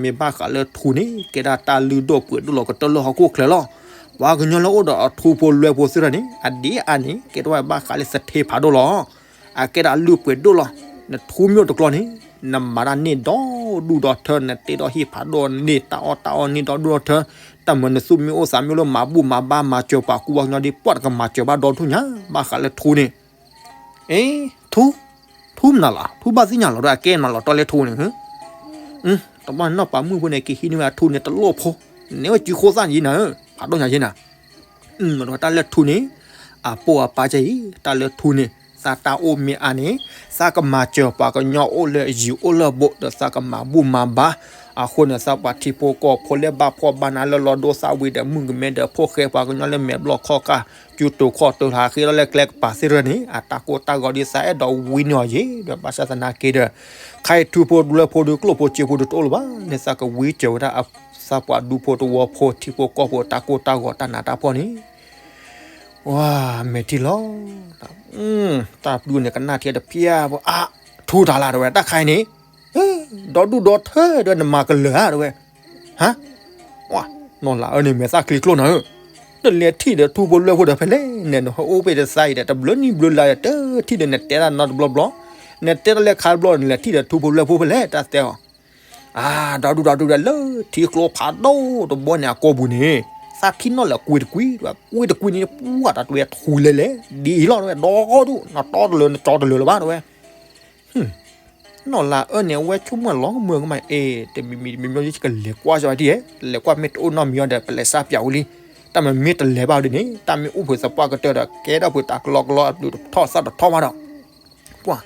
မ့ၢ်ဘၣ်ဃးလၢထူန့ၣ် ကဲဒၣ်တၢ်လုၢ်ဒိၣ်ပှ့ၤဒိၣ်လီၤကတၢၢ်လၢဟီၣ်ခိၣ်ချၢလီၤ, ပှၤကညီလၢအိၣ်ဒီးအထူဖိလွဲဖိသ့ၣ်တဖၣ်န့ၣ် အဒံးအါန့ၣ် ကဲထီၣ်ဝဲဘၣ်ဃးလၢသထ့ဖးဒိၣ်လီၤ, အကဲဒၣ်လုၢ်ပှ့ၤဒိၣ်လီၤ, နထူမ့ၢ်အိၣ်တကျီန့ၣ် နမၤတၢ်န့ၢ်ဒီဒူၣ်ဒီထၢ နတ့ဒီးဟံၣ်ဖးဒိၣ်န့ၢ် တၢ်အီၣ်တၢ်အီန့ၢ်ဒီဒူၣ်ဒီထၢ, တၢ်မၤနသူၣ်မ့ၢ်အိၣ်သးမ့ၢ်အိၣ်လၢမၤဘူၣ်မၤဘါမၤစၢၤပှၤကူပှၤကညီဒ်ပှၤတကမၤစၢၤဘၣ်ဒီထူၣ်ညါ ဘၣ်ဃးလၢထူန့ၣ်, အ့ ထူ, ထူမနုၤလီၤ ထူဘၣ်သ့ၣ်ညါလီၤဒီးအကဲမနုၤလီၤတီလၢထူန့ၣ်, တဘျီန့ၣ်နီၢ်ပၤမုၣ်ဖိန့ၣ် ကဟံးန့ၢ်ဝဲအထူန့ၣ်တလိၣ်ဖိ, နဲဝဲစုဃိသၣ်န့ၣ်ယံၤနၤဧၢ ဖးဒိၣ်ညါယံၤနၤ တၢ်လၢထူန့ၣ် အပိၢ်အပၢ်ကဲအံၤ တၢ်လၢထူန့ၣ် သးတၢ်အိၣ်မ့ၢ်အါန့ၣ် သးကမၤစၢၤပှၤကညီအိၣ်လၢယံၤအိၣ်လၢဘူးဒီးသးကမၤဘူၣ်မၤဘါ, အဃိန့ၣ် သးပှၤထံဖိကီၢ်ဖိလၢဘၣ်ဖှီၣ်ဘၣ်နးလၢလီၤဒိသၣ်ဝံၤဒီးမုၣ်ကမဲဒီးဖိၣ်ဃဲပှၤကညီလၢမဲာ်ဘျီၣ်ခီၣ်ကၢ် ကၠူတိၤခီၣ်တိၤဟးဃ့လီၤလၢကျဲကပၤသ့ၣ်တဖၣ်န့ၣ် အတၢ်ကိၢ်တၢ်ဂီၤဒ်သးအဲၣ်ဒိးဝံန့ၢ်အီၤယံၤဒီး ဘၣ်ဆၣ်သနာ်က့ဒီး ခါအံၤထူဖိလွဲဖိဒီးကျိၣ်ဖိစ့ဖိဒီးတအိၣ်လၢၤဘၣ်န့ၣ် သးကဝံစၢၤဝဲဒၣ် သးပှၤဒူဖိတဝီဖိထံဖိကီၢ်ဖိတၢ်ကိၢ်တၢ်ဂီၤတၢ်နးတၢ်ဖှီၣ်န့ၣ် ဝဲ မဲာ်ထံလီၤ, တၢ်ပျုၢ်န့ၣ်ကနၣ်ထံဒီးဖျါဖိ အါ ထူတၢ်လၢတဝဲ တၢ်ခါအံၤန့ၣ် ဒီဒူၣ်ဒီထၢဒီးနမၤကလၢာ်ဧါတဝဲ, ဟါ, နီၢ်လၤအၢန့ၣ်မဲာ်သၣ်ချံကျိၣ်နၤဧၢ, နလဲၤထံၣ်ဒီးထူဖိလွဲဖိဒီးဖဲလဲၣ်န့ၣ် နဟဲအိၣ်ဖဲတသါအံၤဒီး တဘျုးနံၣ်ဘျုးလါဒီး တထံၣ်ဒီးနတဲတၢ်နီတဘျီဘျီ, နတဲတၢ်လၢခါတဘျီ နလဲၤထံၣ်ဒီးထူဖိလွဲဖိဖဲလဲၣ် တၢ်တဲအီၤ အါ ဒီဒူၣ်ဒီဒူၣ်ဒီးလၢထံကျိဖးဒိၣ်တဘီန့ၣ် အကိာ်ပူၤန့ၣ် သးထံၣ်နီၣ်လၢကွံတကွံ, ကွံတကွံန့ၣ် ပှၢ်တၢ်တဝဲထူလဲၤလဲၤ ဒ်အံၤလီၤတဝဲ ဒီဒူၣ် နတီတလၢနကၠီတလၢလၢၤဘၣ်တဝဲ, နီၢ်လၤအၢန့ၣ် အဝဲဆိကမိၣ်လီၤကမၢကမၣ် အ့ တမံၤမံၤတမံၤမံၤ ယကလဲၤကွၢ်စၢၤဝဲဒ်လဲၤကွၢ်မ့ၢ်တအိၣ်နီတမံၤအံၤဒီး ပလဲၤစၢ်ပၠးဝံၤလံ, တၢ်မ့ၢ်မ့ၢ်တလဲၤဘၣ်ဝဲဒ်န့ၣ် တၢ်မ့ၢ်အိၣ်ဖဲသပှၢ်ကတၢၢ်ဒီး ကဲထီၣ်ဖဲတၢ်ကလီကလီအဘျုးတထီၣ်သၣ်တထီၣ်ဘၣ်ဒီး ပှၤ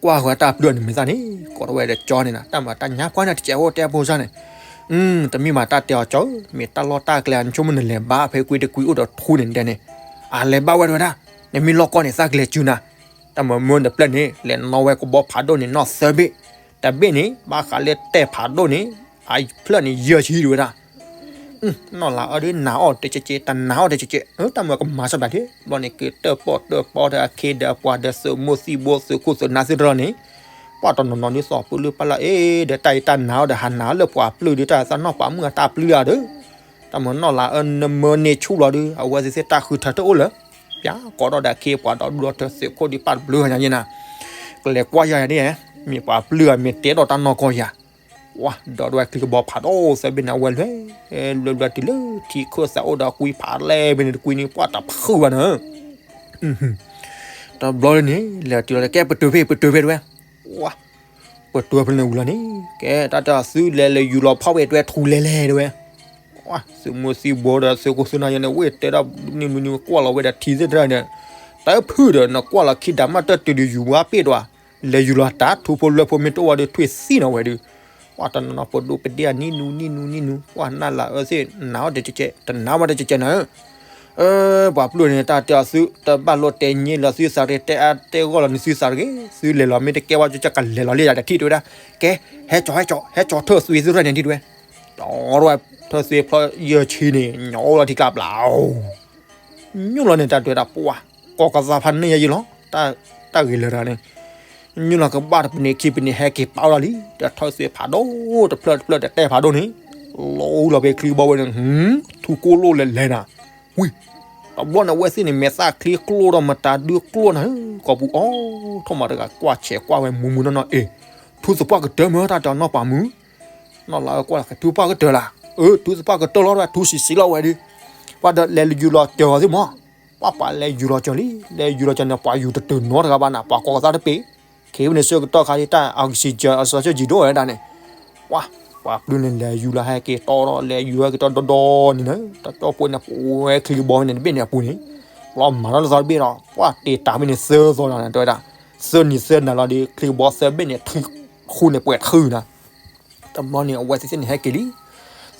ကွၢ်ဃီတၢ်ပျုၢ်န့ၣ်မ့ၢ်သၣ်န့ၣ် ကိးထီၣ်ဝဲဒီးကၠီန့ၣ်နီၤ တၢ်မၤတၢ်ညါပှၢ်န့ၣ် တစဲးအိၣ်တဲအဖိစၢ်န့ၣ်, တမ့ၢ်မၤတၢ်တဲအီၤကၠီဧၢ, မ့ၢ်တၢ်လီၢ်တၢ်ကျဲအဆိကမိၣ်နလဲၤဘါဖဲကွံတကွံအိၣ်ဒီးထူန့ၣ်ဒဲန့ၣ်, အလဲၤဘါဝဲတဝဲဒၣ်, နမ့ၢ်လီၢ်ကီၢ်န့ၣ် သးကလဲၤစုနၤ, တၢ်မၤမၢနပျဲၢ်န့ၣ် လဲၤနီၣ်ဝဲကဘီဖးဒိၣ်န့ၣ်နီၣ်သၢဘ့ၣ်, တဘ့ၣ်န့ၣ် ဘၣ်ဃးလၢတဲာ်ဖးဒိၣ်န့ၣ်, အဖျၢၣ်န့ၣ်ယဲၢ်ဆံတဝဲဒၣ် နီၢ်လၤအၢဒ်နၤအီၣ်တကဲးကဲး တနၤအီၣ်တကဲးကဲး, တၢ်မၤကမၤစၢၤဘၣ်ဒ်, ဘျီန့ၣ်က့ၤတၢၣ်ပီၣ်တၢၣ်ပီၣ်ဒီး အခ့ဒီးအပှၤဒီးသုးမိၢ်သံၣ်ဘိသုးခိၣ်သုးနၢ်သ့ၣ်တဖၣ်န့ၣ်, ပှၤတနီၤနီၤဒ်သိးပလုၢ်ပၢ်လၢ အ့ ဒီးတၢ်အံၤတၢ်နၤအီၣ်ဒီးဟးနၤလၢပှၤပျုၢ်ဒီး တၢ်သးနီၢ်ပၤမုၣ်အတၢ်ပျုၢ်ဧါဒီး, တၢ်မၤနီၢ်လၤအၢနမၢန့ၢ်ဆူၣ်လီၤဒီး အဝဲသ့ၣ်သ့ၣ်တၢ်ဃုထၢတအိၣ်လၢၤ, ပျၢ်ကိးဒီးဒီးအခ့အပှၤဒီးဒူၣ်ဒီးထၢသုးခိၣ်ဒ်ပၢ်တဘျုးဂၤညါယဲနၤ, ကလဲၤကွၢ်ယၤယၤဒ်, မ့ၢ်ပှၤပျုၢ်ဧါမ့ၢ်တဲဒီးတၢ်နီၢ်ကီၢ်ယၤ ဝါ ဒီးဒွဲၣ်ချံကဘီဖးဒိၣ်သၢဘ့ၣ်န့ၣ် အဝဲလွဲၢ်, လွဲၢ်လွဲၢ်တုၤလၢထံခၢၣ်သးအိၣ်ဒီးကွံဖးလဲၢ်ဘ့ၣ်န့ၣ် တကွံန့ၣ် ပှၢ်တၢ်ဖုၣ်ဘၣ်န့ၣ်, တဘျီလၢန့ၣ် လဲၤတုၤလီၤကဲပတုာ်ဖဲ ပတုာ်ဖဲတဝဲ, ဝါ ပတုာ်ဖဲန့ၣ်ဝံၤလီၤန့ၣ် ကဲတၢ်တၢ်သုလဲၤလဲၤယူၤလီၤဖီၣ်ဝဲတဝဲထူလဲၤလဲၤတဝဲ, ဝါ သုးမိၢ်သံၣ်ဘိဒီးသုးခိၣ်သုးနၢ်ယဲန့ၣ် ဝဲတဲဒၣ်နံၤနံၤကွၢ်လီၤဝဲဒီးထံသ့ၣ်တဖၣ်န့ၣ်, တၢ်ဖုၣ်ဒီးနကွၢ်လီၤခံဒၣ်မးတၢ်တုၤဒီးယူၤဝါပ့ၢ်တဝဲ, လဲၤယူၤလီၤတၢ်ထူဖိလွဲၢ်ဖိမ့ၢ်တအိၣ်ဝဲဒီးထွံၣ်သံနီၤဝဲဒီး ပှၤတနီၤနီၤပဒိၣ်ပဒ့ၣ်အနံၣ်နူနံၣ်နူနံၣ်နူ ပှၤနၢ်လၤအၢသ့ၣ် နၢ်အီၣ်တကဲးကဲး တနၢ်ဝဲတကဲးကဲးနၤဧၢ. ပှၤပျုၢ်န့ၣ် တၢ်တဲအီၤသု တဘၣ်လိၣ်တဲည့လၢသုသးရ့ တဲအါတဲဂီၢ်လီၤန့ၣ်သုသးရ့ သုလဲၤလီၤမ့ၢ်တကဲဝဲ ကကလဲၤလီၤလံယၤတထံၣ်တဲဝဲဒၣ်, ကဲ ဟဲကၠီၤ ဟဲကၠီၤ ဟဲကၠီၤထၢၣ်သွံၣ်သုရဲၣ်န့ၣ်ဒ်တဲဝဲ, ကၠီၤထၢၣ်သွံၣ်ဖျၢၣ်ယဲၢ်ဆံန့ၣ် ညီလီၤထံကျါဘျါ ညိၣ်လီၤန့ၣ် တၢ်တဲဝဲဒၣ်ပှၢ်, ကိးကသါဖးန့ၢ်ယဲယံလီၤ, တၢ်ဂ့ၤလၢာ်တဂၤန့ၣ်, ညိၣ်လီၤကဘၣ်တပနံးခံပနံးဟဲက့ၤပာ်ဝဲလီၤလံ, ဒီးထၢၣ်သွံၣ်ဖးဒိၣ်တဖျၢၣ်တဖျၢၣ်တတဲဖးဒိၣ်န့ၣ်, လီၤအူလီၤဖဲချံဘီဝဲန့ၣ်, ထူကိၣ်လိၣ်လဲၤလဲၤနၤ, ဝံၤ, တဘျီန့ၣ်အဝဲသ့ၣ်န့ၣ် မဲာ်သၣ်ချ့ကျိၣ်ဒီးမတၤဒုကျိၣ်နၤဧၢ, ကိးပူၤအီၤ, ထီၣ်မၤတဂၤကွၢ်ဆဲးကွၢ်ဝဲမူးမူးနီၢ်နီၢ်အ့ၣ်, ထူသပှၢ်ကတၢၢ်မၢတၢ်တဲအီၤနီၢ်ပၤမုၣ် နီၢ်လၤအၢကွၢ်လီၤ ထူသပှၢ်ကတၢၢ်လၢ, အၢ ထူသပှၢ်ကတၢၢ်လီၤ ထူဆံးဆံးလီၤဝဲဒုး, ပှၤဒီးလဲၤယူၤလီၤစၢၤအီၤသ့ၣ်မး, ပှၤပှၤလဲၤယူၤလီၤစၢၤလံ, လဲၤယူၤလီၤစၢၤန့ၣ် ပှၤယူၤတတုၤနီတဂၤဘၣ်နၤ ပှၤကိးကသါတပ့ၤ, ခ့ဝဲန့ၣ်ဆၢကတီၢ်ခါဒ်တၢ် oxygen အစီဆၢကံၤဒိၣ်ဝဲဒၣ်န့ၣ်, ပှၤ, ပှၤပျုၢ်န့ၣ်လဲၤယူၤလီၤဟဲက့ၤတီဒီး လဲၤယူၤဟဲက့ၤတီဒီဒီန့ၣ်နၤ, တၢ်ကၠီၣ်ပှဲၤန့ၣ် ပဝဲချံဘီန့ၣ်တဘ့ၣ်န့ၣ်အပူၤန့ၣ်, လီၤမၤထီၣ်လၢသီတဘ့ၣ်ဒီး ပှၤတ့တၤဘ့ၣ်န့ၣ်သၢသီနၤ တဲဝဲဒၣ်, သၢနံၤသၢနၤလီၤဒီး ချံဘီသၢဘ့ၣ်န့ၣ် ထံဃူန့ၣ်ပှဲၤထူနၤ တဘျီန့ၣ် အဝဲသ့ၣ်သ့ၣ်န့ၣ်ဟဲက့ၤလံ,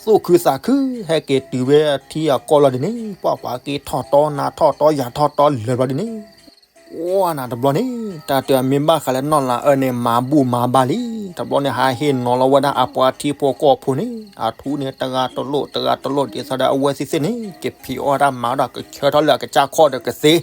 သူၣ်ခုသးခု, ဟဲက့ၤတုၤဝဲအထံအကီၢ်လီၤဒ်န့ၣ်, ပှၤပှၤက့ၤထီၣ်တီနၤထီၣ်တီယၤထီၣ်တီလၢာ်ဘျီဒ်န့ၣ်, ဝါနၤတဘျီန့ၣ်, တၢ်တဲအီၤမ့ၢ်ဘၣ်ဃးလၢနီၢ်လၤအၢန့ၣ် မၤဘူၣ်မၤဘါလံ, တဘျီန့ၣ် ဟးဟ့ၣ်နီၤလီၤဝဲဒၣ်အပှၤထံဖိကီၢ်ဖိန့ၣ်, အထူန့ၣ် တဂၤတလိၣ် တဂၤတလိၣ် ဒ်သိးဒီးအဝဲသ့ၣ်သ့ၣ်န့ၣ် ကဖံးအီၣ်တၢ်မၤအီၣ်ဒီးကဆၢထီၣ်လၢအကစၢ်ခီၣ်ဒီးကသ့,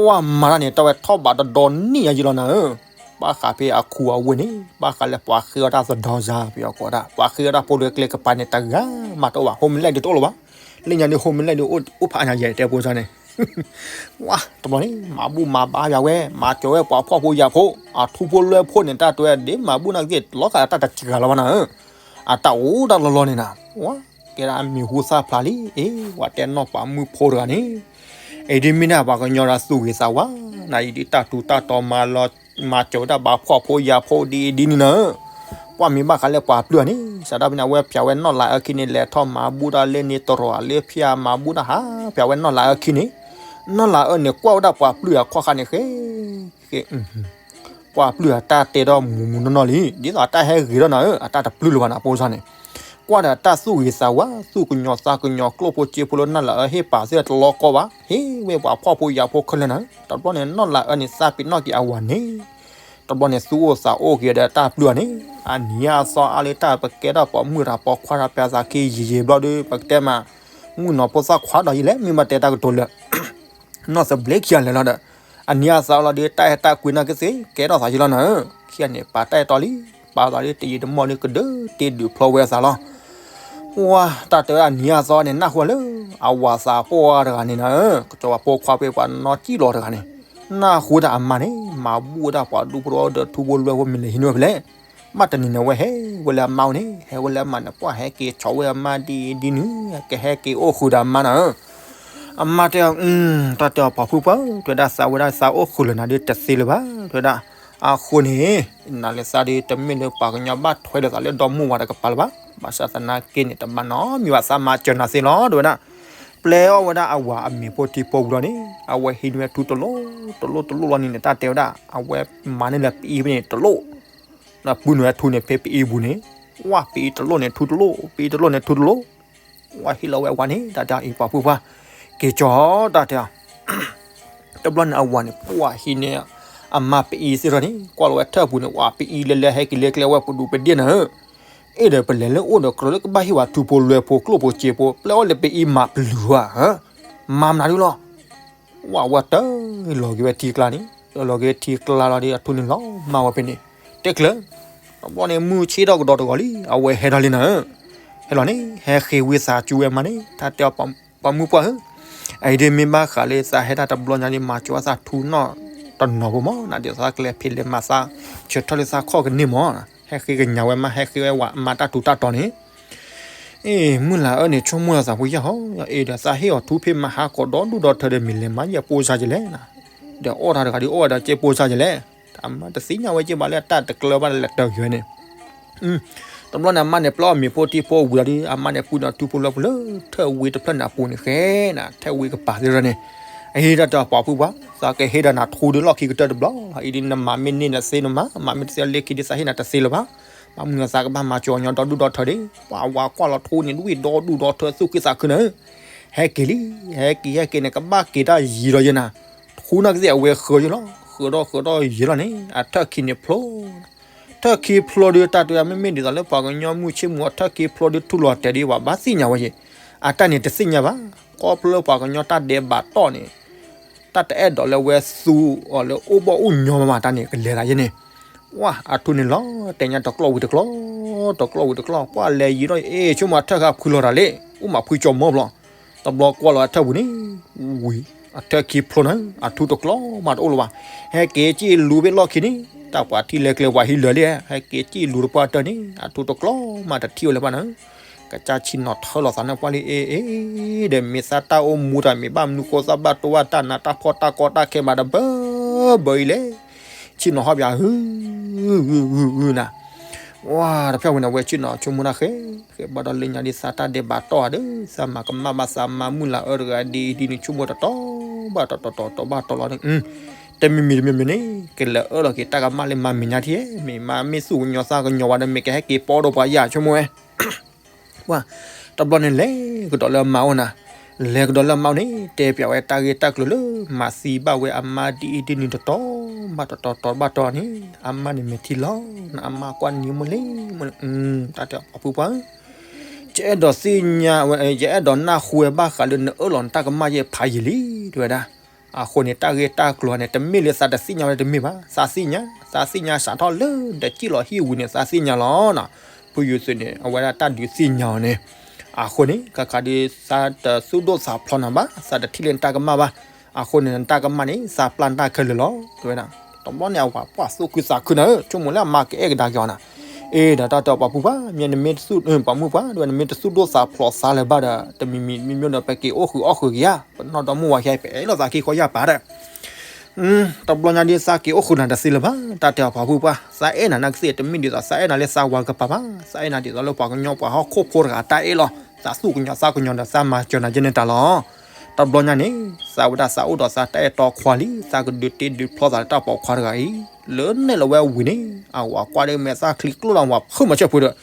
ဝါမၤတၢ်န့ၣ် တၢ်ဝဲထီၣ်ဘးတဒီနံၣ်ညါယံလီၤနၤဧၢ, ဘၣ်ဃးဖဲအခူအဝ့ၢ်န့ၣ် ဘၣ်ဃးလၢပှၤဃ့အီၣ်တၢ်သဒီၤစါ ပယီၤကိးဒၣ် ပှၤဃ့အီၣ်တၢ်ဖိလၢကျဲကပၤန့ၣ် တဂၤမးတအိၣ်ဘၣ်, ဟိမလဲၣ်ဒုးတအိၣ်လၢၤဘၣ်, လၢညါဒုး ဟိမလဲၣ်ဒုးအိၣ်ဖးညါယဲၢ်တဲဖိစါန့ၣ်, ဝါ တဘျီန့ၣ် မၤဘူၣ်မၤဘါယၤဝဲ မၤစၢၤဝဲပှၤဖှီၣ်ဖိယာ်ဖိ, အထူဖိလွဲဖိန့ၣ် တၢ်တဲဝဲဒ်မၤဘူၣ်နာ်က့ၤ လီၤဃာ်တၢ်တစှၤလီၤဘၣ်နၤဧၢ, အတၢ်အိၣ်တၢ်လီၤလီၤန့ၣ်နၤ, ဝါ ကဲဒၣ်မံၤဟူသၣ်ဖျါလံ, အ့ ဝဲတဲနီၢ်ပၤမုၣ်ဖိတဂၤန့ၣ်, အံၤဒ်မ့ၢ်ဒၣ်ပှၤကညီဒီးသူၣ်ဂ့ၤသးဝါ, နအံၤဒ်တၢ်ထူးတၢ်တီၤမၤလီၤ, မၤစၢၤဝဲဒၣ်ပှၤဖှီၣ်ဖိယာ်ဖိဒ်အံၤဒ်န့ၣ်နၤ, ကွၢ်မ့ၢ်ဘၣ်ဃးလၢပှၤပျုၢ်န့ၣ် စးထီၣ်ဖဲန့ၣ် အဝဲဖျါဝဲနီၢ်လၤအၢခံန့ၣ် လဲၤထီၣ်မၤဘူၣ်တၢ်လၢန့ၣ် တရီၤအလၢဖၠၣ်မၤဘူၣ်တၢ်ဟးဖျါဝဲနီၢ်လၤအၢခံန့ၣ်, နီၢ်လၤအၢန့ၣ် ကွၢ်ဝဲဒၣ်ပှၤပျုၢ်အခီၣ်ခါန့ၣ် ဃဲ ဃဲ ပှၤပျုၢ်အတၢ်တဲထီၣ်မူးမူးနီၢ်နီၢ်လံ, ဒ်သိးအတၢ်ဟဲဂ့ၤထီၣ်နၤဧၢ အတၢ်တပျုၢ်လၢၤဘၣ်နၤ ဖိစါန့ၣ်, ကွၢ်ဒီးတၢ်သူၣ်ဂ့ၤသးဝါ သူၣ်ကညီၤသးကညီၤ ကျိၣ်ဖိစ့ဖိလၢနီၢ်လၤအၢဟ့ၣ်ပာ်သ့ၣ်တလီၢ်ကီၢ်ဘၣ်, ဟ့ၣ်ဝဲပှၤဖှီၣ်ဖိယာ်ဖိခဲလၢာ်နၤဧၢ, တဘျီန့ၣ် နီၢ်လၤအၢန့ၣ် သးပ့ၤနီၣ်က့ၤအဝၤန့ၣ်, တဘျီန့ၣ် သူၣ်အိၣ်သးအိၣ်က့ၤဒီးတၢ်ပျုၢ်အီၤန့ၣ်, အနံၤအသီအါလၢတၢ်ပကဲထီၣ်ပိာ်မုၣ်တၢ်ပိာ်ခွါတၢ်ပျၢၤသးခံယံာ်ယံာ်ဘျီဒီး ပကတဲမး, မုၣ်ကနီၤဖိသၣ်ခွါဒီးယလဲၣ် မ့ၢ်ဘၣ်တဲတၢ်ကတိၤလၢ နီၢ်သဘျ့ခံဂၤလၢာ်လီၤဒီး, အနံၤအသီလီၤဒီး တၢ်အဲၣ်တၢ်ကွံနာ်က့ၤသ့ ကဲထီၣ်သးယံလီၤနၤဧၢ, ခံဂၤန့ၣ် ပာ်တၢ်အဲၣ်တီလံ, ပာ်သးလၢတယံာ်တမီၢ်လၢကဒၢတ့ဒုးဖျီဝဲအသးလီၤ. ဝါ တၢ်တဲဝဲဒၣ်နံၤအသီန့ၣ် နၢ်ဟူလၢ အဝၤသးပှၢ်တဂၤန့ၣ်နၤဧၢ, ကစီၤပၤဖိခွါဖဲပှၤနီၢ်ကံၣ်လီၤတဂၤန့ၣ်, နၢ်ဟူဒၣ်အမါန့ၣ် မၤဘူၣ်ဝဲဒၣ်ပှၤဒူဖိတဝီဒီးထူဖိလွဲဖိမ့ၢ်လဲၤဟံးန့ၢ်ဝဲဖဲလဲၣ် ဘၣ်တနံၤန့ၣ် အဝဲဟဲဝဲလၢအမါအိၣ်န့ၣ်, ဟဲဝဲလၢအမါန့ၣ် ပှၢ်ဟဲက့ၤဆီၣ်ဝဲအမါဒ်အံၤဒ်နုၤ, ကဟဲက့ၤအိၣ်ဃုာ်ဒီးအမါနၤဧၢ. အမါတဲအီၤ, တၢ်တဲအီၤပှၤဖုပှၢ်, တဲဝဲဒၣ်သးဝဲဒၣ်သးအိၣ်ဃုာ်လၢနၤဒ်တသ့လၢၤဘၣ်, တဲဝဲဒၣ်, အဃိန့ၣ်, နၤလၢသးဒ်တမ့ၢ်လၢပှၤကညီဘၣ်ထွဲလိာ်သးလၢဒီမုၢ်ဝၤတကပၤလၢၤဘၣ်, ဘၣ်ဆၣ်သနာ်က့န့ၣ် တဘၣ်နီတမံၤဘၣ် သးမၤစၢၤနၤသ့လီၤ တဲဝဲဒၣ်. ပျဲအီၣ်ဝဲဒၣ်အဝၤအမ့ၤဖိထံဖိဝံၤလီၤန့ၣ်, အဝဲဟံးန့ၢ်ဝဲထူတလိၣ်, တလိၣ်တလိၣ်လီၤန့ၣ်န့ၣ် တၢ်တဲဝဲဒၣ်, အဝဲမၤန့ၢ်လၢပအံၤဖဲန့ၣ်တလိၣ် ဒီးပုၢ်နုာ်ဝဲထူန့ၣ်ဖဲပအံၤပူၤန့ၣ်, ဝဲပအံၤတလိၣ်န့ၣ်ထူတလိၣ်, ပအံၤတလိၣ်န့ၣ်ထူတလိၣ်, ဝဲဟ့ၣ်လီၤဝဲအဝၤန့ၣ် တၢ်တဲအီၤအံၤပှၤဖုပှၢ်, က့ၤကၠီၤတၢ်တဲအီၤ တဘျီန့ၣ်အဝၤန့ၣ် ပှၢ်ဟံးန့ၢ်အမါပအံၤသ့ၣ်ထီၣ်န့ၣ် ကွၢ်လီၤဝဲထၢၣ်ပူၤန့ၣ် ဝဲပအံၤလဲၤလဲၤဟဲက့ၤလဲၤကျဲဝဲပဒူးပဒ့ၣ်နၤဧၢ, အဲၣ်ဒိးပလဲၤလၢအိၣ်ဒီးကြၢးလၢကဘၣ်ဟ့ၣ်ဝဲထူဖိလွဲဖိကျိၣ်ဖိစ့ဖိ ပျဲအီၣ်လၢပအံၤမၤပျုၤဧါ, မၤမနုၤဒုလီၤ. ဝဲဝဲတၢၢ်လီၤက့ၤဝဲထံကျါန့ၣ်, လီၤက့ၤဝဲထံကျါလီၤဒီးအထူန့ၣ်လီၤမၢ်ဝဲဖဲန့ၣ်, တဲကျၢၤ, တဘျီန့ၣ်မုၢ်ဆ့ၣ်ထီၣ်ကဒီးတဂီၤလံ အဝဲဟဲထီၣ်လံနၤဧၢ, ဟဲလီၤန့ၣ် ဟဲဃ့ဝံသးစူၤဝဲမါန့ၣ် တၢ်တဲအီၤပှၤမုၣ်ပှၢ်ဧၢ, အအံၤဒ်မ့ၢ်ဘၣ်ဃးလၢသးဟဲတၢ်တဘျီညါဒ်မၤစၢၤဝဲသးထူနီၢ်တနီၤဖိမး နဒ်သးကျဲဖံးလဲၤမၤသး ဆၢထၢၣ်လၢသးခီၣ်ကန့ၢ်မး, ဟဲဃ့ကညးဝဲမါ ဟဲဃ့ဝဲဝၤမါတၢ်ထူးတၢ်တီၤန့ၣ် အ့ မုၢ်လၢ်အၢန့ၣ် ဆိကမိၣ်သးဖိယၢ်ဟီ, အ့ ဒီးသးဟ့ၣ်အီၤထူဖ့မၤဟးကီးဒီဒူၣ်ဒီထၢဒီးမ့ၢ်လဲၤမၤယဲၢ်ပိၢ်စၢ်ကလဲၣ်, ဒီးအီၣ်တၢ်တဂၤဒ်အီၣ်ဝဲဒီးကဲပိၢ်စၢ်ကလဲၣ်, အမါတသ့ၣ်ညါဝဲက့ၤဘၣ်လၢတၢ်တကျၢၤဘၣ်လၢတၢ်ဂ့ၤန့ၣ်, တဘျီန့ၣ် အမါန့ၣ် ပျဲအီၣ်မ့ၤဖိထံဖိဝံၤလီၤဒီး အမါန့ၣ်ပှ့ၤဒီးထူဖိလွဲဖိလၢထၢၣ်ဝံတဖျၢၣ်န့ၣ်အပူၤန့ၣ်ဃဲနၤ, ထၢၣ်ဝံကပၤသ့ၣ်ထီၣ်န့ၣ်, အဟံးတၢ်တဲအီၤပှၤဖုပှၢ်, သးကဟ့ၣ်ဒီးနၤထူဒ်လီၢ်ခံကတၢၢ်တဘျီ, အံၤဒ်နမၤမ့ၢ်န့ၢ်နသ့နမၤ, မၤမ့ၢ်တသ့လၢခံဒ်သးဟ့ၣ်နၤတသ့လၢၤဘၣ်, ဘၣ်မနုၤသးကဘၣ်မၤစၢၤညီဒီဒူၣ်ဒီထၢဒံး, ပှၤဝၤကွၢ်လီၤထူန့ၣ် ဒွံၣ်ဒီဒူၣ်ဒီထၢသူၣ်ခုသးခုန့ၣ်, ဟဲက့ၤလံ, ဟဲက့ၤ ဟဲက့ၤန့ၣ် ကဘၣ်က့ၤတၢ်ယံာ်ဒီးယဲနၤ, ထူနာ်ကသ့ၣ်အဝဲဃၢၤယဲလီၤ, ဃၢၤထီၣ်ဃၢၤထီၣ်ယဲလီၤန့ၣ် အထၢၣ်ခံန့ၣ်ဖျိ ထၢၣ်ခံဖျိဒီး တၢ်တဲမ့မ့ၢ်ဒ်သိးလၢပှၤကညီမုၢ်ဆ့ၣ်မူအထၢၣ်ခံဖျိဒီး ထူလီၤတဲာ်ဒီး ပှၤဘၣ်သ့ၣ်ညါဝဲယဲ, အတၢ်န့ၣ်တသ့ၣ်ညါဘၣ်, ခီဖျိလၢပှၤကညီတၢ်ဒဲးဘးတီၢ်န့ၣ် တၢ်တအဲၣ်ဒိးလၢဝဲသူအီၤလၢအိၣ်ဘီၣ်အိၣ်ညီမးမး တၢ်န့ၣ်ကလဲၤသးယဲန့ၣ်, ဝါ အထူန့ၣ်လီၤ တဲညါတကျီၢ်ဝံၤတကျီၢ်, တကျီၢ်ဝံၤတကျီၢ် ပှၢ်လဲၤယံၤထီၣ် အ့ၣ် ဆိကမိၣ်အထၢၣ်ဃါဖှံလီၤတၢ်လံ, အိၣ်မးဖှံကၠီၤမီၤဘျီ, တဘျီကွၢ်လီၤအထၢၣ်ပူၤန့ၣ် ဝံၤ အထၢၣ်ခံဖျိန့ၣ် အထူတကျီၢ်မးတအိၣ်လၢၤဘၣ်, ဟဲက့ၤစံၣ်လူၤဘ့ၣ်လီၢ်ခံန့ၣ် တၢ်ပှၤထံၣ်လဲၤကျဲၤပှၤဟံးလၢာ်လံ, ဟဲက့ၤစံၣ်လူၤတပှၢ်တၢၢ်န့ၣ် အထူတကျီၢ်မးတထံၣ်ဝဲလၢၤဘၣ်န့ၣ် ကစၢ်ဆ့ၣ်နီၤထၢလီၤသးန့ၣ်ပှၢ်လံ အ့ၣ် အ့ၣ် ဒီးမ့ၢ်သးတၢ်အိၣ်မူတၢ်မ့ၢ်ဘၣ်မနုၤဃိသးဘၣ်တိၢ်ဘၣ်တၢ်နးတၢ်ဖှီၣ်တၢ်ကီတၢ်ခဲမးတဘၢဘၢအံၤလဲၣ်, ဆ့ၣ်နီၤဟီၣ်ပယၤ ဟု ဟု ဟု ဟု နၤ, ဝါ တဖျၢၣ်ဝဲန့ၣ် အဝဲဆ့ၣ်နီၤဆိကမိၣ်တၢ်ဃဲ ဃဲဘၣ်ဒီးလၢညါဒ်သးတၢ်ဒဲးဘးတီၢ်ဧါဒီး သးမၤကမၣ်ဘၣ်သးမၤမုၢ်လၢအၢတဂၤဒ်အံၤဒ်န့ၣ် ဆိကမိၣ်တတီၤဘၣ်တတီၤတတီၤဘၣ်တတီၤလီၤန့ၣ်, တမံၤမံၤတမံၤမံၤန့ၣ် ကလဲၤအၢလီၤက့ၤတၢ်ကမၣ်လၢမၤမဲာ်ညါထံဧါ, မ့ၢ်မၤမ့ၢ်သူၣ်ကညီၤသးကညီၤဝဲဒီး မ့ၢ်ကဟဲက့ၤပီဒီးပှၤယၤဆိကမိၣ်ဝဲ ပှၤ တဘျီန့ၣ်လဲၤကဒီးလၢအမါအိၣ်နၤ, လဲၤကဒီးလၢအမါအိၣ်န့ၣ် တဲပျးဝဲတၢ်ဂ့ၢ်တၢ်ကျိၤလၢ မၤသံဘၣ်ဝဲအမါဒ်အံၤဒ်နုၤတတီၤဘၣ်တတီၤတတီၤဘၣ်တတီၤန့ၣ် အမါန့ၣ်မဲာ်ထံလီၤ, နအမါကွၢ်နံၤမ့ၢ်လံ, တၢ်တဲအီၤပှၤဖုပှၢ် ယအဲၣ်ဒိးသ့ၣ်ညါဝဲ ယအဲၣ်ဒိးနၢ်ဟူဝဲဘၣ်ဃးလၢနအၢၣ်လီၤနတၢ်ကမၣ်ယဲၢ်ဖးယံာ်လံ တဲဝဲဒၣ် အဃိန့ၣ် တၢ်ဂ့ၢ်တၢ်ကျိၤန့ၣ် တမ့ၢ်လၢသးတသ့ၣ်ညါဝဲတမ့ၢ်ဘၣ်, သးသ့ၣ်ညါ, သးသ့ၣ်ညါစးထီၣ်လၢဒီးစံၣ်လီၤဟံၣ်ဝံၤန့ၣ် သးသ့ၣ်ညါလီၤနီၤ, ဖုယုာ်သုးန့ၣ် အဝဲဒၣ်တၢ်ဒုးသ့ၣ်ညါအီၤန့ၣ်, အဃိန့ၣ် ခါခါဒီး သးတသူၣ်ဒိၣ်သးဖျိးနၤဘၣ်, သးတထံၣ်လၢနတၢ်ကမၣ်ဘၣ်, အဃိန့ၣ် နတၢ်ကမၣ်န့ၣ် သးပျၢ်နတၢ်ခဲလၢာ်လီၤ တဲဝဲဒၣ်, တဘျီန့ၣ် အဝၤပှၢ်သူၣ်ခုသးခုနၤဧၢ, ဆိကမိၣ်လၢအမါကအဲၣ်ကဒါက့ၤအီၤနၤ, အ့ ဒီးတၢ်တဲအီၤပှၤဖုပှၢ် မ့ၢ်နမ့ၢ်တသူၣ် ပှၤမုၣ်ပှၢ် တဲဝဲ နမ့ၢ်တသူၣ်ဒိၣ်သးဖျိးသးလၢၤဘၣ်ဒီး တမံၤမံၤမ့ၢ်မ့ၢ်ဒီး ပက့ၤအိၣ်ဃုာ်အီၣ်ဃုာ်က့ၤဧါ, ပနီၢ်ဒီမုၢ်ဝၤဟဲ ပအဲၣ်လိာ်သးခံခီယၢ်ပၤဒီး တဘျီညါဒ်သးက့ၤအိၣ်ဃုာ်နၤတသ့လၢၤဘၣ်, တၢ်တဲအီၤပှၤဖုပှၢ် သးအဲၣ်နၤနာ်ကသ့ၣ် တမ့ၢ်ဒ်သိးသးအဲၣ်နၤလၢသးဝၤကပၤဘၣ်, သးအဲၣ်နၤဒ်သိးလၢပှၤကညီပှၤဟီၣ်ခိၣ်ဖိတဂၤအတၢ်အဲၣ်လီၤ, သးသူၣ်ကညီၤသးကညီၤဒီးသးမၤစၢၤနၤယဲၢ်န့ၣ်တၢ်လီၤ. တဘျီညါန့ၣ် သးဝဲဒၣ်သးအိၣ်ဒီးသးတၢ်အဲၣ်တီခွါလံ, သးကဒုးတ့ဒုးဖျီသးလၢတၢ်ပိာ်ခွါတဂၤအံၤ, လၢနဲၣ်လီၤဝဲအဝံၤန့ၣ် အဝၤကွၢ်ဒီးမဲာ်သၣ်ချံကျိၣ်လီၤ ဝၤဖုၣ်မၤဆၢဖုဒီး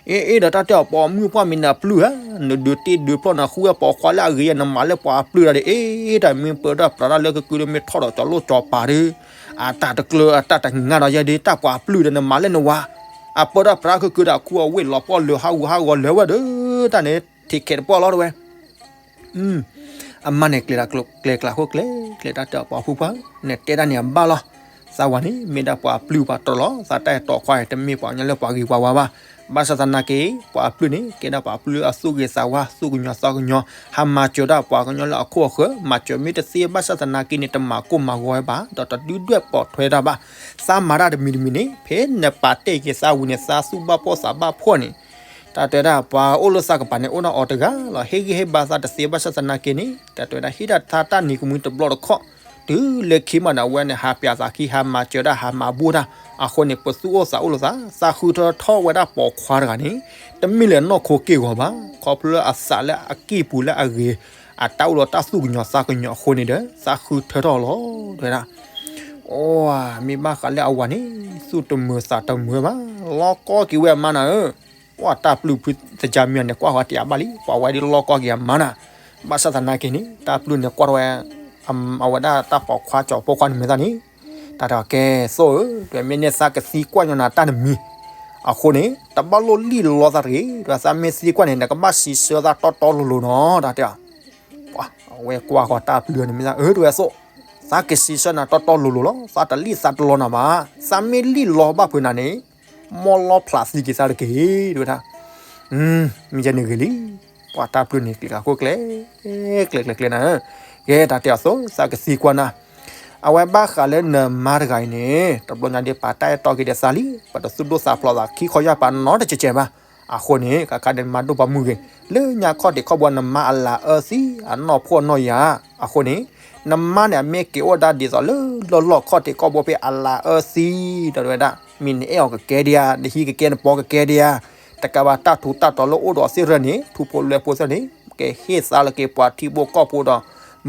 အ့ အ့ ဒီးတၢ်တဲအီၤပိာ်မုၣ်ပှၢ်မ့ၢ်နပျုၢ်ဧါ, နဒုးတ့ဒုးဖျီနဃုဝဲပိာ်ခွါလၢအဂ့ၤယဲၢ် နမၤလၢပှၤအပျုၢ်ဒၣ်ဒီး အ့ တၢ်မ့ၢ်ပၢဒၣ်ပြးတၢ်လၢကကုဒီး မ့ၢ်ထီၣ်ဒီးကၠီၤလိၣ်ကၠီၤပၤဒီး အတၢ်တကျၢၤအတၢ်တငါဒီးယဲၢ်ဒီး တၢ်ပှၤအပျုၢ်ဒီး နမၤလၢနဝၤ အပၢဒၣ်ပြးကကုဒီး အခူအဝ့ၢ်လီၤပှီၢ်လၢဟးဂူာ်ဟးဂီၤလၢၤဝဲဒီး တၢ်န့ၣ် ထံးခဲးတပှၢ်လီၤတဲဝဲ အမါန့ၣ်ကျဲၤကျဲၤကျဲၤကျဲၤကျဲၤကျဲၤ တၢ်တဲအီၤပှၤဖုပှၢ် နတဲတၢ်န့ၣ်အဘၣ်လီၤ. သးဝၤန့ၣ် မ့ၢ်ဒၣ်ပှၤပျုၢ်ပှၤတြီလီၤ. သးတၢ်အဲၣ်တီခွါအံၤ တမ့ၢ်ပှၤကညီလၢပှၤဂ့ၤပှၤဝါဘၣ်. ဘၣ်ဆၣ်သနာ်က့ ပှၤပျုၢ်န့ၣ် ကဲဒၣ်ပှၤပျုၢ်အသူၣ်ဂ့ၤသးဝါ သူၣ်ကညီၤသးကညီၤ ဟးမၤစၢၤဒၣ်ပှၤကညီလၢအခိၣ်အဃၢၤ မၤစၢၤမ့ၢ်တသ့ဘၣ်ဆၣ်သနာ်က့န့ၣ် တမၤကိၢ်မၤဂီၤဝဲဘၣ် ဒီးတဒုၣ်ဒွဲၣ်ပိာ်ထွဲတၢ်ဘၣ်. သးမၤတၢ်တမံၤတမံၤန့ၣ် ဖဲနပာ်တ့ၢ်က့ၤသးဝံၤန့ၣ် သးသူၣ်ဘၣ်ဖှီၣ်သးဘၣ်ဖှီၣ်န့ၣ် တၢ်တဲဒၣ်ပှၤအိၣ်လၢသးကပၤန့ၣ် အိၣ်ဒၣ်အီၤတဂၤလီၤ. ဟ့ၣ်ဂံၢ်ဟ့ၣ်ဘါသးတသ့ဘၣ်ဆၣ်သနာ်က့န့ၣ် တၢ်တဲဝဲဒၣ်ဟ့ၣ်ဒၣ်သးတၢ်နံၤကမှံတဘျီတခီၣ် တုၤလၢခံမးန့ၣ် အဝဲန့ၣ် ဟးပျးသးခံ ဟးမၤစၢၤဒၣ် ဟးမၤဘူၣ်တၢ် အဃိန့ၣ် ပသူၣ်အိၣ်သးအိၣ်လိာ်သး သးဃုထၢထီၣ်ဝဲဒၣ်ပိာ်ခွါတဂၤန့ၣ် တမ့ၢ်လၢနီၢ်ခိက့ၢ်ဂီၤဘၣ် ခီဖျိလၢအသးလၢအကံၢ်ပူၤလၢအဂ့ၤ အတၢ်အိၣ်ဒီးတၢ်သူၣ်ကညီၤသးကညီၤအဃိန့ၣ်ဒီး သးဃုထၢထီၣ်လီၤ တဲဝဲဒၣ် အိ မ့ၢ်ဘၣ်ဃးလၢအဝၤန့ၣ် သူၣ်တမုာ်သးတမုာ်ဘၣ် လီၤကီက့ၤဝဲအမါနၤဧၢ ပှၤတၢ်ပျုၢ်ဖုသကၤမံၤန့ၣ် ကွၢ်ဃီတယးဘၣ်လံ ပှၤဝဲဒၣ်လီၤကီက့ၤအမါနၤ ဘၣ်ဆၣ်သနာ်က့န့ၣ် တၢ်ပျုၢ်န့ၣ်ကွၢ်ထီၣ်ဝဲ အဝဲဒၣ်တၢ်ပိာ်ခွါကၠီၤဖိခွါန့ၣ်မဲာ်သၣ်န့ၣ် တၢ်တဲအီၤကဲသိၣ်ဧၢ တဲမ့ၢ်န့ၢ်သးကသံကွၢ်ညီနၤတၢ်တမံၤ အဃိန့ၣ် တဘၣ်လိၣ်လံၣ်လီသးတဂ့ၤ တဲဝဲ သးမ့ၢ်သံကွၢ်န့ၣ် နကဘၣ်စံးဆၢသးတီတီလိၤလိၤနီၤ တၢ်တဲအီၤ ပှၤအဝဲကွၢ်ဃီတၢ်ပျုၢ်န့ၣ်မဲာ်သၣ် အၢ တဲဝဲသိၣ် သးကစံးဆၢနၤတီတီလိၤလိၤလီၤ သးတလံၣ်သးတလီနၤဘၣ် သးမ့ၢ်လံၣ်လီဘၣ်ဖုးနၤန့ၣ် မ့ၢ်လီဖျးသံက့ၤသးတက့ၢ် တဲဝဲဒၣ် မ့ၢ်ယဲန့ၣ်ဂ့ၤလံ ပှၤတၢ်ပျုၢ်န့ၣ် ကျဲၤဃာ်ခိၣ်ကျဲၤ ကျဲၤကျဲၤကျဲၤနၤ ကဲတၢ်တဲအီၤသိၣ် သးကသံကွၢ်နၤ အဝဲဘၣ်ဃးလၢနမါတဂၤအံၤန့ၣ် တဘျီညါဒ်ပာ်တၢ်အဲၣ်တီက့ၤဒီးသးလံ ပတသူၣ်ဒိၣ်သးဖျိးသးခံခီယၢ်ပၤနီတစဲးစဲးဘၣ် အဃိန့ၣ် ကခါန့ၣ်နမါဒိၣ်ပှၤမုၢ်ဂ့ၤ လၢညါခီၣ်ထံးခီၣ်ဘိနမါအလၤအၢသံ အနီၢ်ဖှီၣ်နီၢ်ယာ် အဃိန့ၣ် နမါန့ၣ် အမ့ၢ်က့ၤအိၣ်ဒၣ်ဒ်သိးလၢလီၢ်လီၢ်ခီၣ်ထံးခီၣ်ဘိဖဲအလၤအၢသံ ဒီးဝဲဒၣ် မ့ၢ်နအဲၣ်အီၤကကဲဒံးဧါ နဟံးကကဲနပီၢ်ကကဲဒံးဧါ တကးဘၣ်တၢ်ထူးတၢ်တီၤလၢအိၣ်ဒီးအီၤစ့ၢ်ကီးန့ၣ် ထူဖိလွဲဖိသ့ၣ်န့ၣ် ကဟ့ၣ်သါလၢက့ၤပှၤထံဖိကီၢ်ဖိဒီး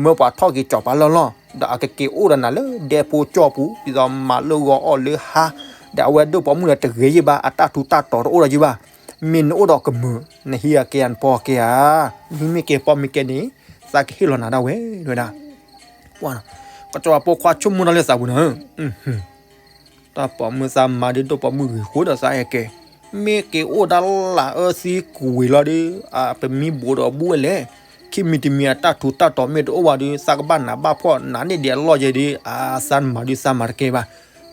မၢပှၤထီၣ်က့ၤကၠီၤပၤလၢလီၢ် ဒီးအကက့ၤအိၣ်ဒီးနၤလၢဒဲဖိကၠီပူၤ ဒ်သိးမၤလၢဂီၤအီၣ်လၢဟါ ဒီးအဝဲဒိၣ်ပိာ်မုၣ်ဒီးတဂ့ၤယ့ၢ်ဘၣ် အတၢ်ထူးတၢ်တီၤတအိၣ်ဒီးယ့ၢ်ဘၣ်. မ့ၢ်နအိၣ်ဒီးကမုာ် နဟံးအကဲအနပီၢ်ကဲဧါ. မ့မ့ၢ်ကဲပီၢ်မ့ၢ်ကဲန့ၣ် သးကဟ့ၣ်လီၤနၤဒၣ်ဝဲ တဲဝဲဒၣ်. ကစီၤပၤဖိခွါဆိကမိၣ်တၢ်လၢသးပူၤန့ၣ် တၢ်ပိာ်မုၣ်သးမါဒ်ဒိၣ်ပိာ်မုၣ်ဂ့ၤဃိဒီးသးဟဲကဲ, မ့ၢ်က့ၤအိၣ်ဒၣ်လၢအၢသံကွံာ်ဝံၤလီၤဒီး ပမံဘိးဒီးဘူၣ်ဝဲလဲၣ်. ခံမံၤတမံၤအတၢ်ထူးတၢ်တီၤမ့ၢ်တအိၣ်ဘၣ်ဒီး သးကဘၣ်နးဘၣ်ဖှီၣ်နးန့ၢ်ဒံးအလီၢ်ယဲဒီး အသးမၤဒုးသးမၤတကဲဘၣ်.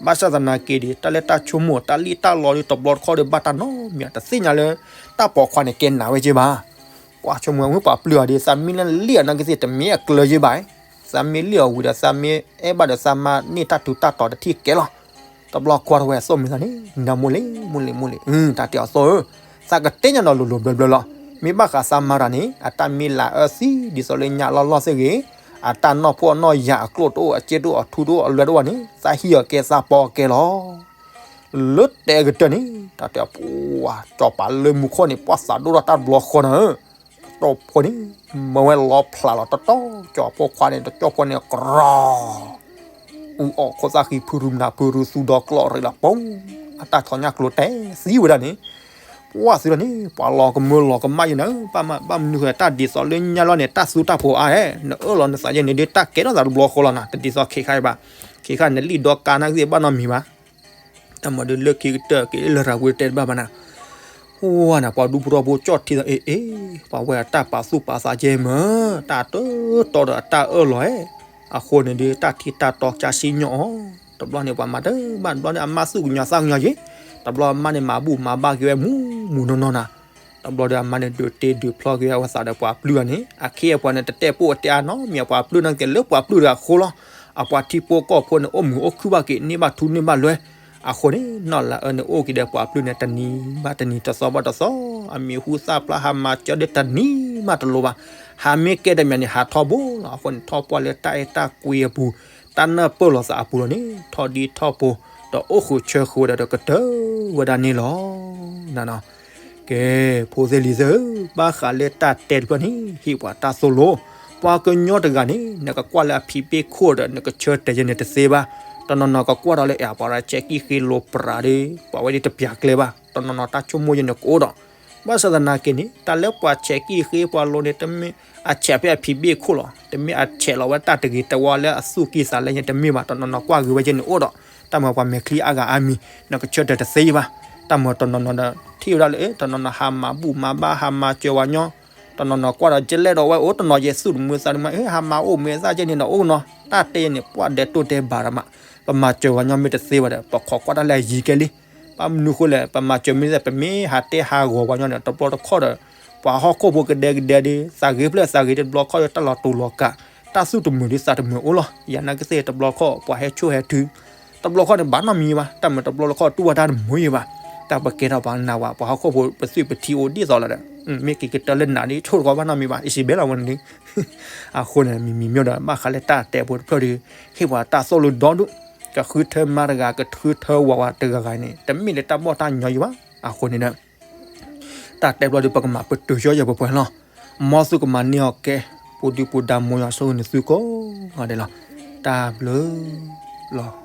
ဘၣ်ဆၣ်သနာ်က့ဒီး တၢ်လၢတၢ်ဆိကမိၣ်တၢ်လံၣ်တၢ်လီဒ်တဘျီတခီၣ်ဒီးဘၣ်တၢ်နီတမံၤ တသ့ၣ်ညါလၢ တၢ်ပိာ်ခွါန့ၣ်ကဲနးဝဲက့ဘၣ်. ကွၢ်ဆိကမိၣ်ဝဲပှၤပျုၢ်အီၤဒီး သးမ့ၢ်လၢလံၣ်အီၤနာ်က့သ့ၣ် တမ့ၢ်အကျၢၤယ့ၢ်ဘၣ်. သးမ့ၢ်လံၣ်အီၤဝံၤဒီး သးမ့ၢ်အဲၣ်ဘၣ်ဒီး သးမၤန့ၢ်တၢ်ထူးတၢ်တီၤတထံၣ်ကဲလီၤ. တဘျီကွၢ်ထီၣ်ဝဲအသိၣ်မံၤသးန့ၣ် နမိၢ်လံ မိၢ်လံ မိၢ်လံ, တၢ်တဲအီၤသိၣ်ဧၢ, သးကတဲညါနီၤလိၤလိၤဘျၢဘျၢလီၤ. မ့ၢ်ဘၣ်ဃးသးမၤတၢ်န့ၣ် အတၢ်မ့ၢ်လၤအၢသံ ဒ်သိးလၢညါလီၢ်လီၢ်သ့ၣ်ဂ့ၤ, အတၢ်နီၢ်ဖှီၣ်နီၢ်ယာ်အကျိၣ်တအိၣ် အစ့တအိၣ် အထူတအိၣ် အလွဲတအိၣ်န့ၣ် သးဟံးအီၤကဲသးပီကဲလီၤ. လၢတဲအကတၢၢ်န့ၣ် တၢ်တဲအီၤပှၤ စီၤပၤလၢမူခိၣ်န့ၣ် ပှၤသးဒိၣ်ထီၣ်တၢ်တဘျီဃီနီၤဧၢ, ကၠီဖိန့ၣ် မၢဝဲလီၤဖျးလီၤတီတီ စီၤဖိခွါန့ၣ် တကၠီဖိန့ၣ် ကရီ အူအီၣ်ခိၣ်သၣ်ဃံဖုရူနၤဖုရူသူဒီကျီၢ်ရ့လီၤပူၤ, အတၢ်ထီၣ်ညၣ်ကျိၤတဲသံဝဲဒၣ်န့ၣ်, ပှၤသံလီၤန့ၣ် ပှၤလီၤကမၢလီၤကမၣ်ယဲနၤဧၢ, ဘၣ်မနုၤဃိတၢ်ဒ်သိးလၢညါလီၢ်န့ၣ် တၢ်သူတၢ်ဖိအါဧါ, နအၢၣ်လီၤနသးယဲန့ၣ်ဒီး တၢ်ကဲထီၣ်သးတဘျီဃီလီၤနၤ, တဒ်သိးခဲခါအံၤဘၣ်, ခဲခါနလံၣ်ဒီကါနၢ်ကသ့ၣ်ဘၣ်နီတမံၤဘၣ် တၢ်မၤဒုးလၢခံကတၢၢ်က့ၤလၢရၤဝံၤတဲတဘၣ်ဘၣ်နၤ, ဝဲနၤ ပှၤဒူဖိထီဘိကၠီၣ်ထံသးအ့ၣ်အ့ၣ်, ပှၤဝဲအတၢ်ပာ်သူၣ်ပာ်သးကဲမၢ်, တၢ်တတီဒီးအတၢ်အၢၣ်လီၤဧါ, အဃိန့ၣ်ဒီး တၢ်ထံၣ်တၢ်တီကၢ်စံၣ်ညီၣ်အီၤ, တဘျီန့ၣ် ပှၤမၤတဘၣ် တဘျီန့ၣ် အမါသူၣ်ကညီၤသးကညီၤက့ၤ, တဘျီအမါန့ၣ် မၤဘူၣ်မၤဘါက့ၤဝဲမူမူနီၢ်နီၢ်နၤ တဘျီဒီးအမါန့ၣ် ဒုးတ့ဒုးဖျီက့ၤဝဲသးဒီးပှၤပျုၢ်အီၤန့ၣ် အခ့အပှၤန့ၣ် တတဲပိၢ်အတဲအါနီတမံၤ အပှၤပျုၢ်နာ်က့ၤလၢပှၤပျုၢ်တဂၤအဃိလီၤ, အပှၤထံဖိကီၢ်ဖိန့ၣ် အိၣ်မုာ်အိၣ်ခုၣ်ဘၣ်က့ၤ န့ၢ်ဘၣ်ထူန့ၢ်ဘၣ်လွဲ, အဃိန့ၣ် နီၢ်လၤအၢန့ၣ် အိၣ်က့ၤဒီးပှၤပျုၢ်န့ၣ် တနံၤဘၣ်တနံၤ တသီဘၣ်တသီ, အမံၤဟူသၣ်ဖျါ ဟးမၤစၢၤဒီးတနံၤဘၣ်တလိၤဘၣ်, ဟးမ့ၢ်ကဲတမံၤန့ၣ် ဟးထီဘိလီၤ, အဃိန့ၣ် ထီၣ်ပှၢ်လၢတၢ်အဲၣ်တၢ်ကွံအပူၤ, တၢ်နၢ်ပၢၢ်လိာ်သးအပူၤလီၤန့ၣ် ထီၣ်ဒံထီၣ်ဖိ, ဒီးအိၣ်ဃုာ်ဆၢဃုာ်ဝဲဒီး ဒီးကတၢၢ်ဝဲဒၣ်န့ၣ်လီၤ. ကဲ, ဖိသ့ၣ်လံၤသ့ၣ်ဧၢ, ဘၣ်ဃးလၢတၢ်တဲတဖျၢၣ်န့ၣ် ဟ့ၣ်ပှၤတၢ်သိၣ်လိ, ပှၤကညီတဂၤန့ၣ် နကကွၢ်လၢအဖံးဘ့ၣ်ခိၣ်ဒီး နကဆၢတဲာ်ယဲန့ၣ်တသ့ဘၣ်, တနီၤနီၤကကွၢ်ဒီးလၢ အဲၣ်ပှၤရၤဆဲးကံၢ်ဃ့လိာ်ပြးဒီး ပှၤဝဲဒၣ်တပျၢ်ကျဲဘၣ်, တနီၤနီၤတၢ်ဆိကမိၣ်ယဲန့ၣ်ကအိၣ်ဒီး, ဘၣ်ဆၣ်သနာ်က့န့ၣ် တၢ်လၢပှၤဆဲးကံၢ်ဃ့ပှၤလိၤန့ၣ် တမ့ၢ်အဆဲးဖဲအဖံးဘ့ၣ်ခိၣ်လီၤ, တမ့ၢ်အဆဲးလီၤဝဲတၢ်တဂ့ၤတဝါလၢအသူၣ်ကံၢ်သးလဲယဲတမ့ၢ်ဘၣ်, တနီၤနီၤကွၢ်ဂ့ၤဝဲယဲန့ၣ်အိၣ်ဒီး, တၢ်မၤပှၤမဲာ်ချံအါဂၤအါမံၤ နကဆၢတဲာ်တသ့ဘၣ်, တၢ်မၤတနီၤနီၤဒီး ထံၣ်ဝဲဒၣ်လၢ တနီၤနီၤဟးမၤဘူၣ်မၤဘါ ဟးမၤစၢၤဝဲညီ, တနီၤနီၤကွၢ်ဒီး ကလဲၣ်ဒီးဝဲအိၣ်တနီၤယဲ သူၣ်တမုာ်သးတမုာ် ဟးမၤအိၣ်မ့ၢ်သၣ်ကဲန့ၣ်ဒီးအိၣ်နီၤ, တၢ်တဲယဲန့ၣ် ပှၤဒဲးတိၢ်တဲဘၣ်ဒီးမး, ပမၤစၢၤဝဲညီမ့ၢ်တသ့ဘၣ်ဒီး ပခိးကွၢ်တၢ်လၢအယံၤကဲလံ, ဘၣ်မနုၤဃိလဲၣ် ပမၤစၢၤမ့ၢ်သ့ ပမ့ၢ်ဟးတဲဟးဂီၤဝဲညီန့ၣ် တဘျီတခီၣ်ဒီး ပှၤဟီၣ်ခိၣ်ဖိကဒဲကဒဲဒီး သးဂ့ၤဖျၢၣ်သးဂ့ၤတဘျီခီၣ်ဒီး တၢ်လီၤတူာ်လီၤကာ်, တၢ်သူၣ်တမုာ်ဒီးသးတမုာ်အိၣ်လီၤ, ယၤနာ်က့သ့ၣ်တဘျီခီၣ် ပှၤဟဲဆိၣ်ဟဲထု တဘျီခီၣ်န့ၣ် ဘၣ်နီတမံၤဘၣ်, တၢ်မၤတဘျီတခီၣ်တူၢ်ဘၣ်တၢ်တမုာ်ယံၤဘၣ်, တၢ်ပကဲထီၣ်ပှၤနးဝဲ ပှၤဟီၣ်ခိၣ်ဖိပသွံၣ်ပထံအိၣ်ဒ်သိးလီၤဒီး, မ့ၢ်က့ၤကတၢၢ်လၢနးဒီး ဆိၣ်တခီဘၣ်နီတမံၤဘၣ် အံၤစံးဘဲလီၤဝဲန့ၣ်, အဃိန့ၣ် မံၤမံၤမ့ၢ်ဒီး ဘၣ်ဃးလၢတၢ်တဲဖိတဖျၢၣ်ဒီး ဟ့ၣ်ပှၤတၢ်သိၣ်လိဒိၣ်ဒိၣ်, ကဃုထၢမါတဂၤ ကဃုထၢဝၤဝၤတဂၤဂၤန့ၣ် တမ့ၢ်လၢတၢ်ဘီၣ်တၢ်ညီယံၤဘၣ်, အဃိန့ၣ်ဒီး တၢ်တဲဖျီဒီး ပကမၤပတုာ်ဃီယဲၢ်ပှဲၤပှဲၤလီၤ. မ်သုကမၤန့ၢ်အီၤကဲ, ပူၤဒုပူၤဒါမိၢ်ယွၤဆိၣ်ဂ့ၤနသုကိးဂၤဒဲးလီၤ. တၢ်ဘျုးလီၤ.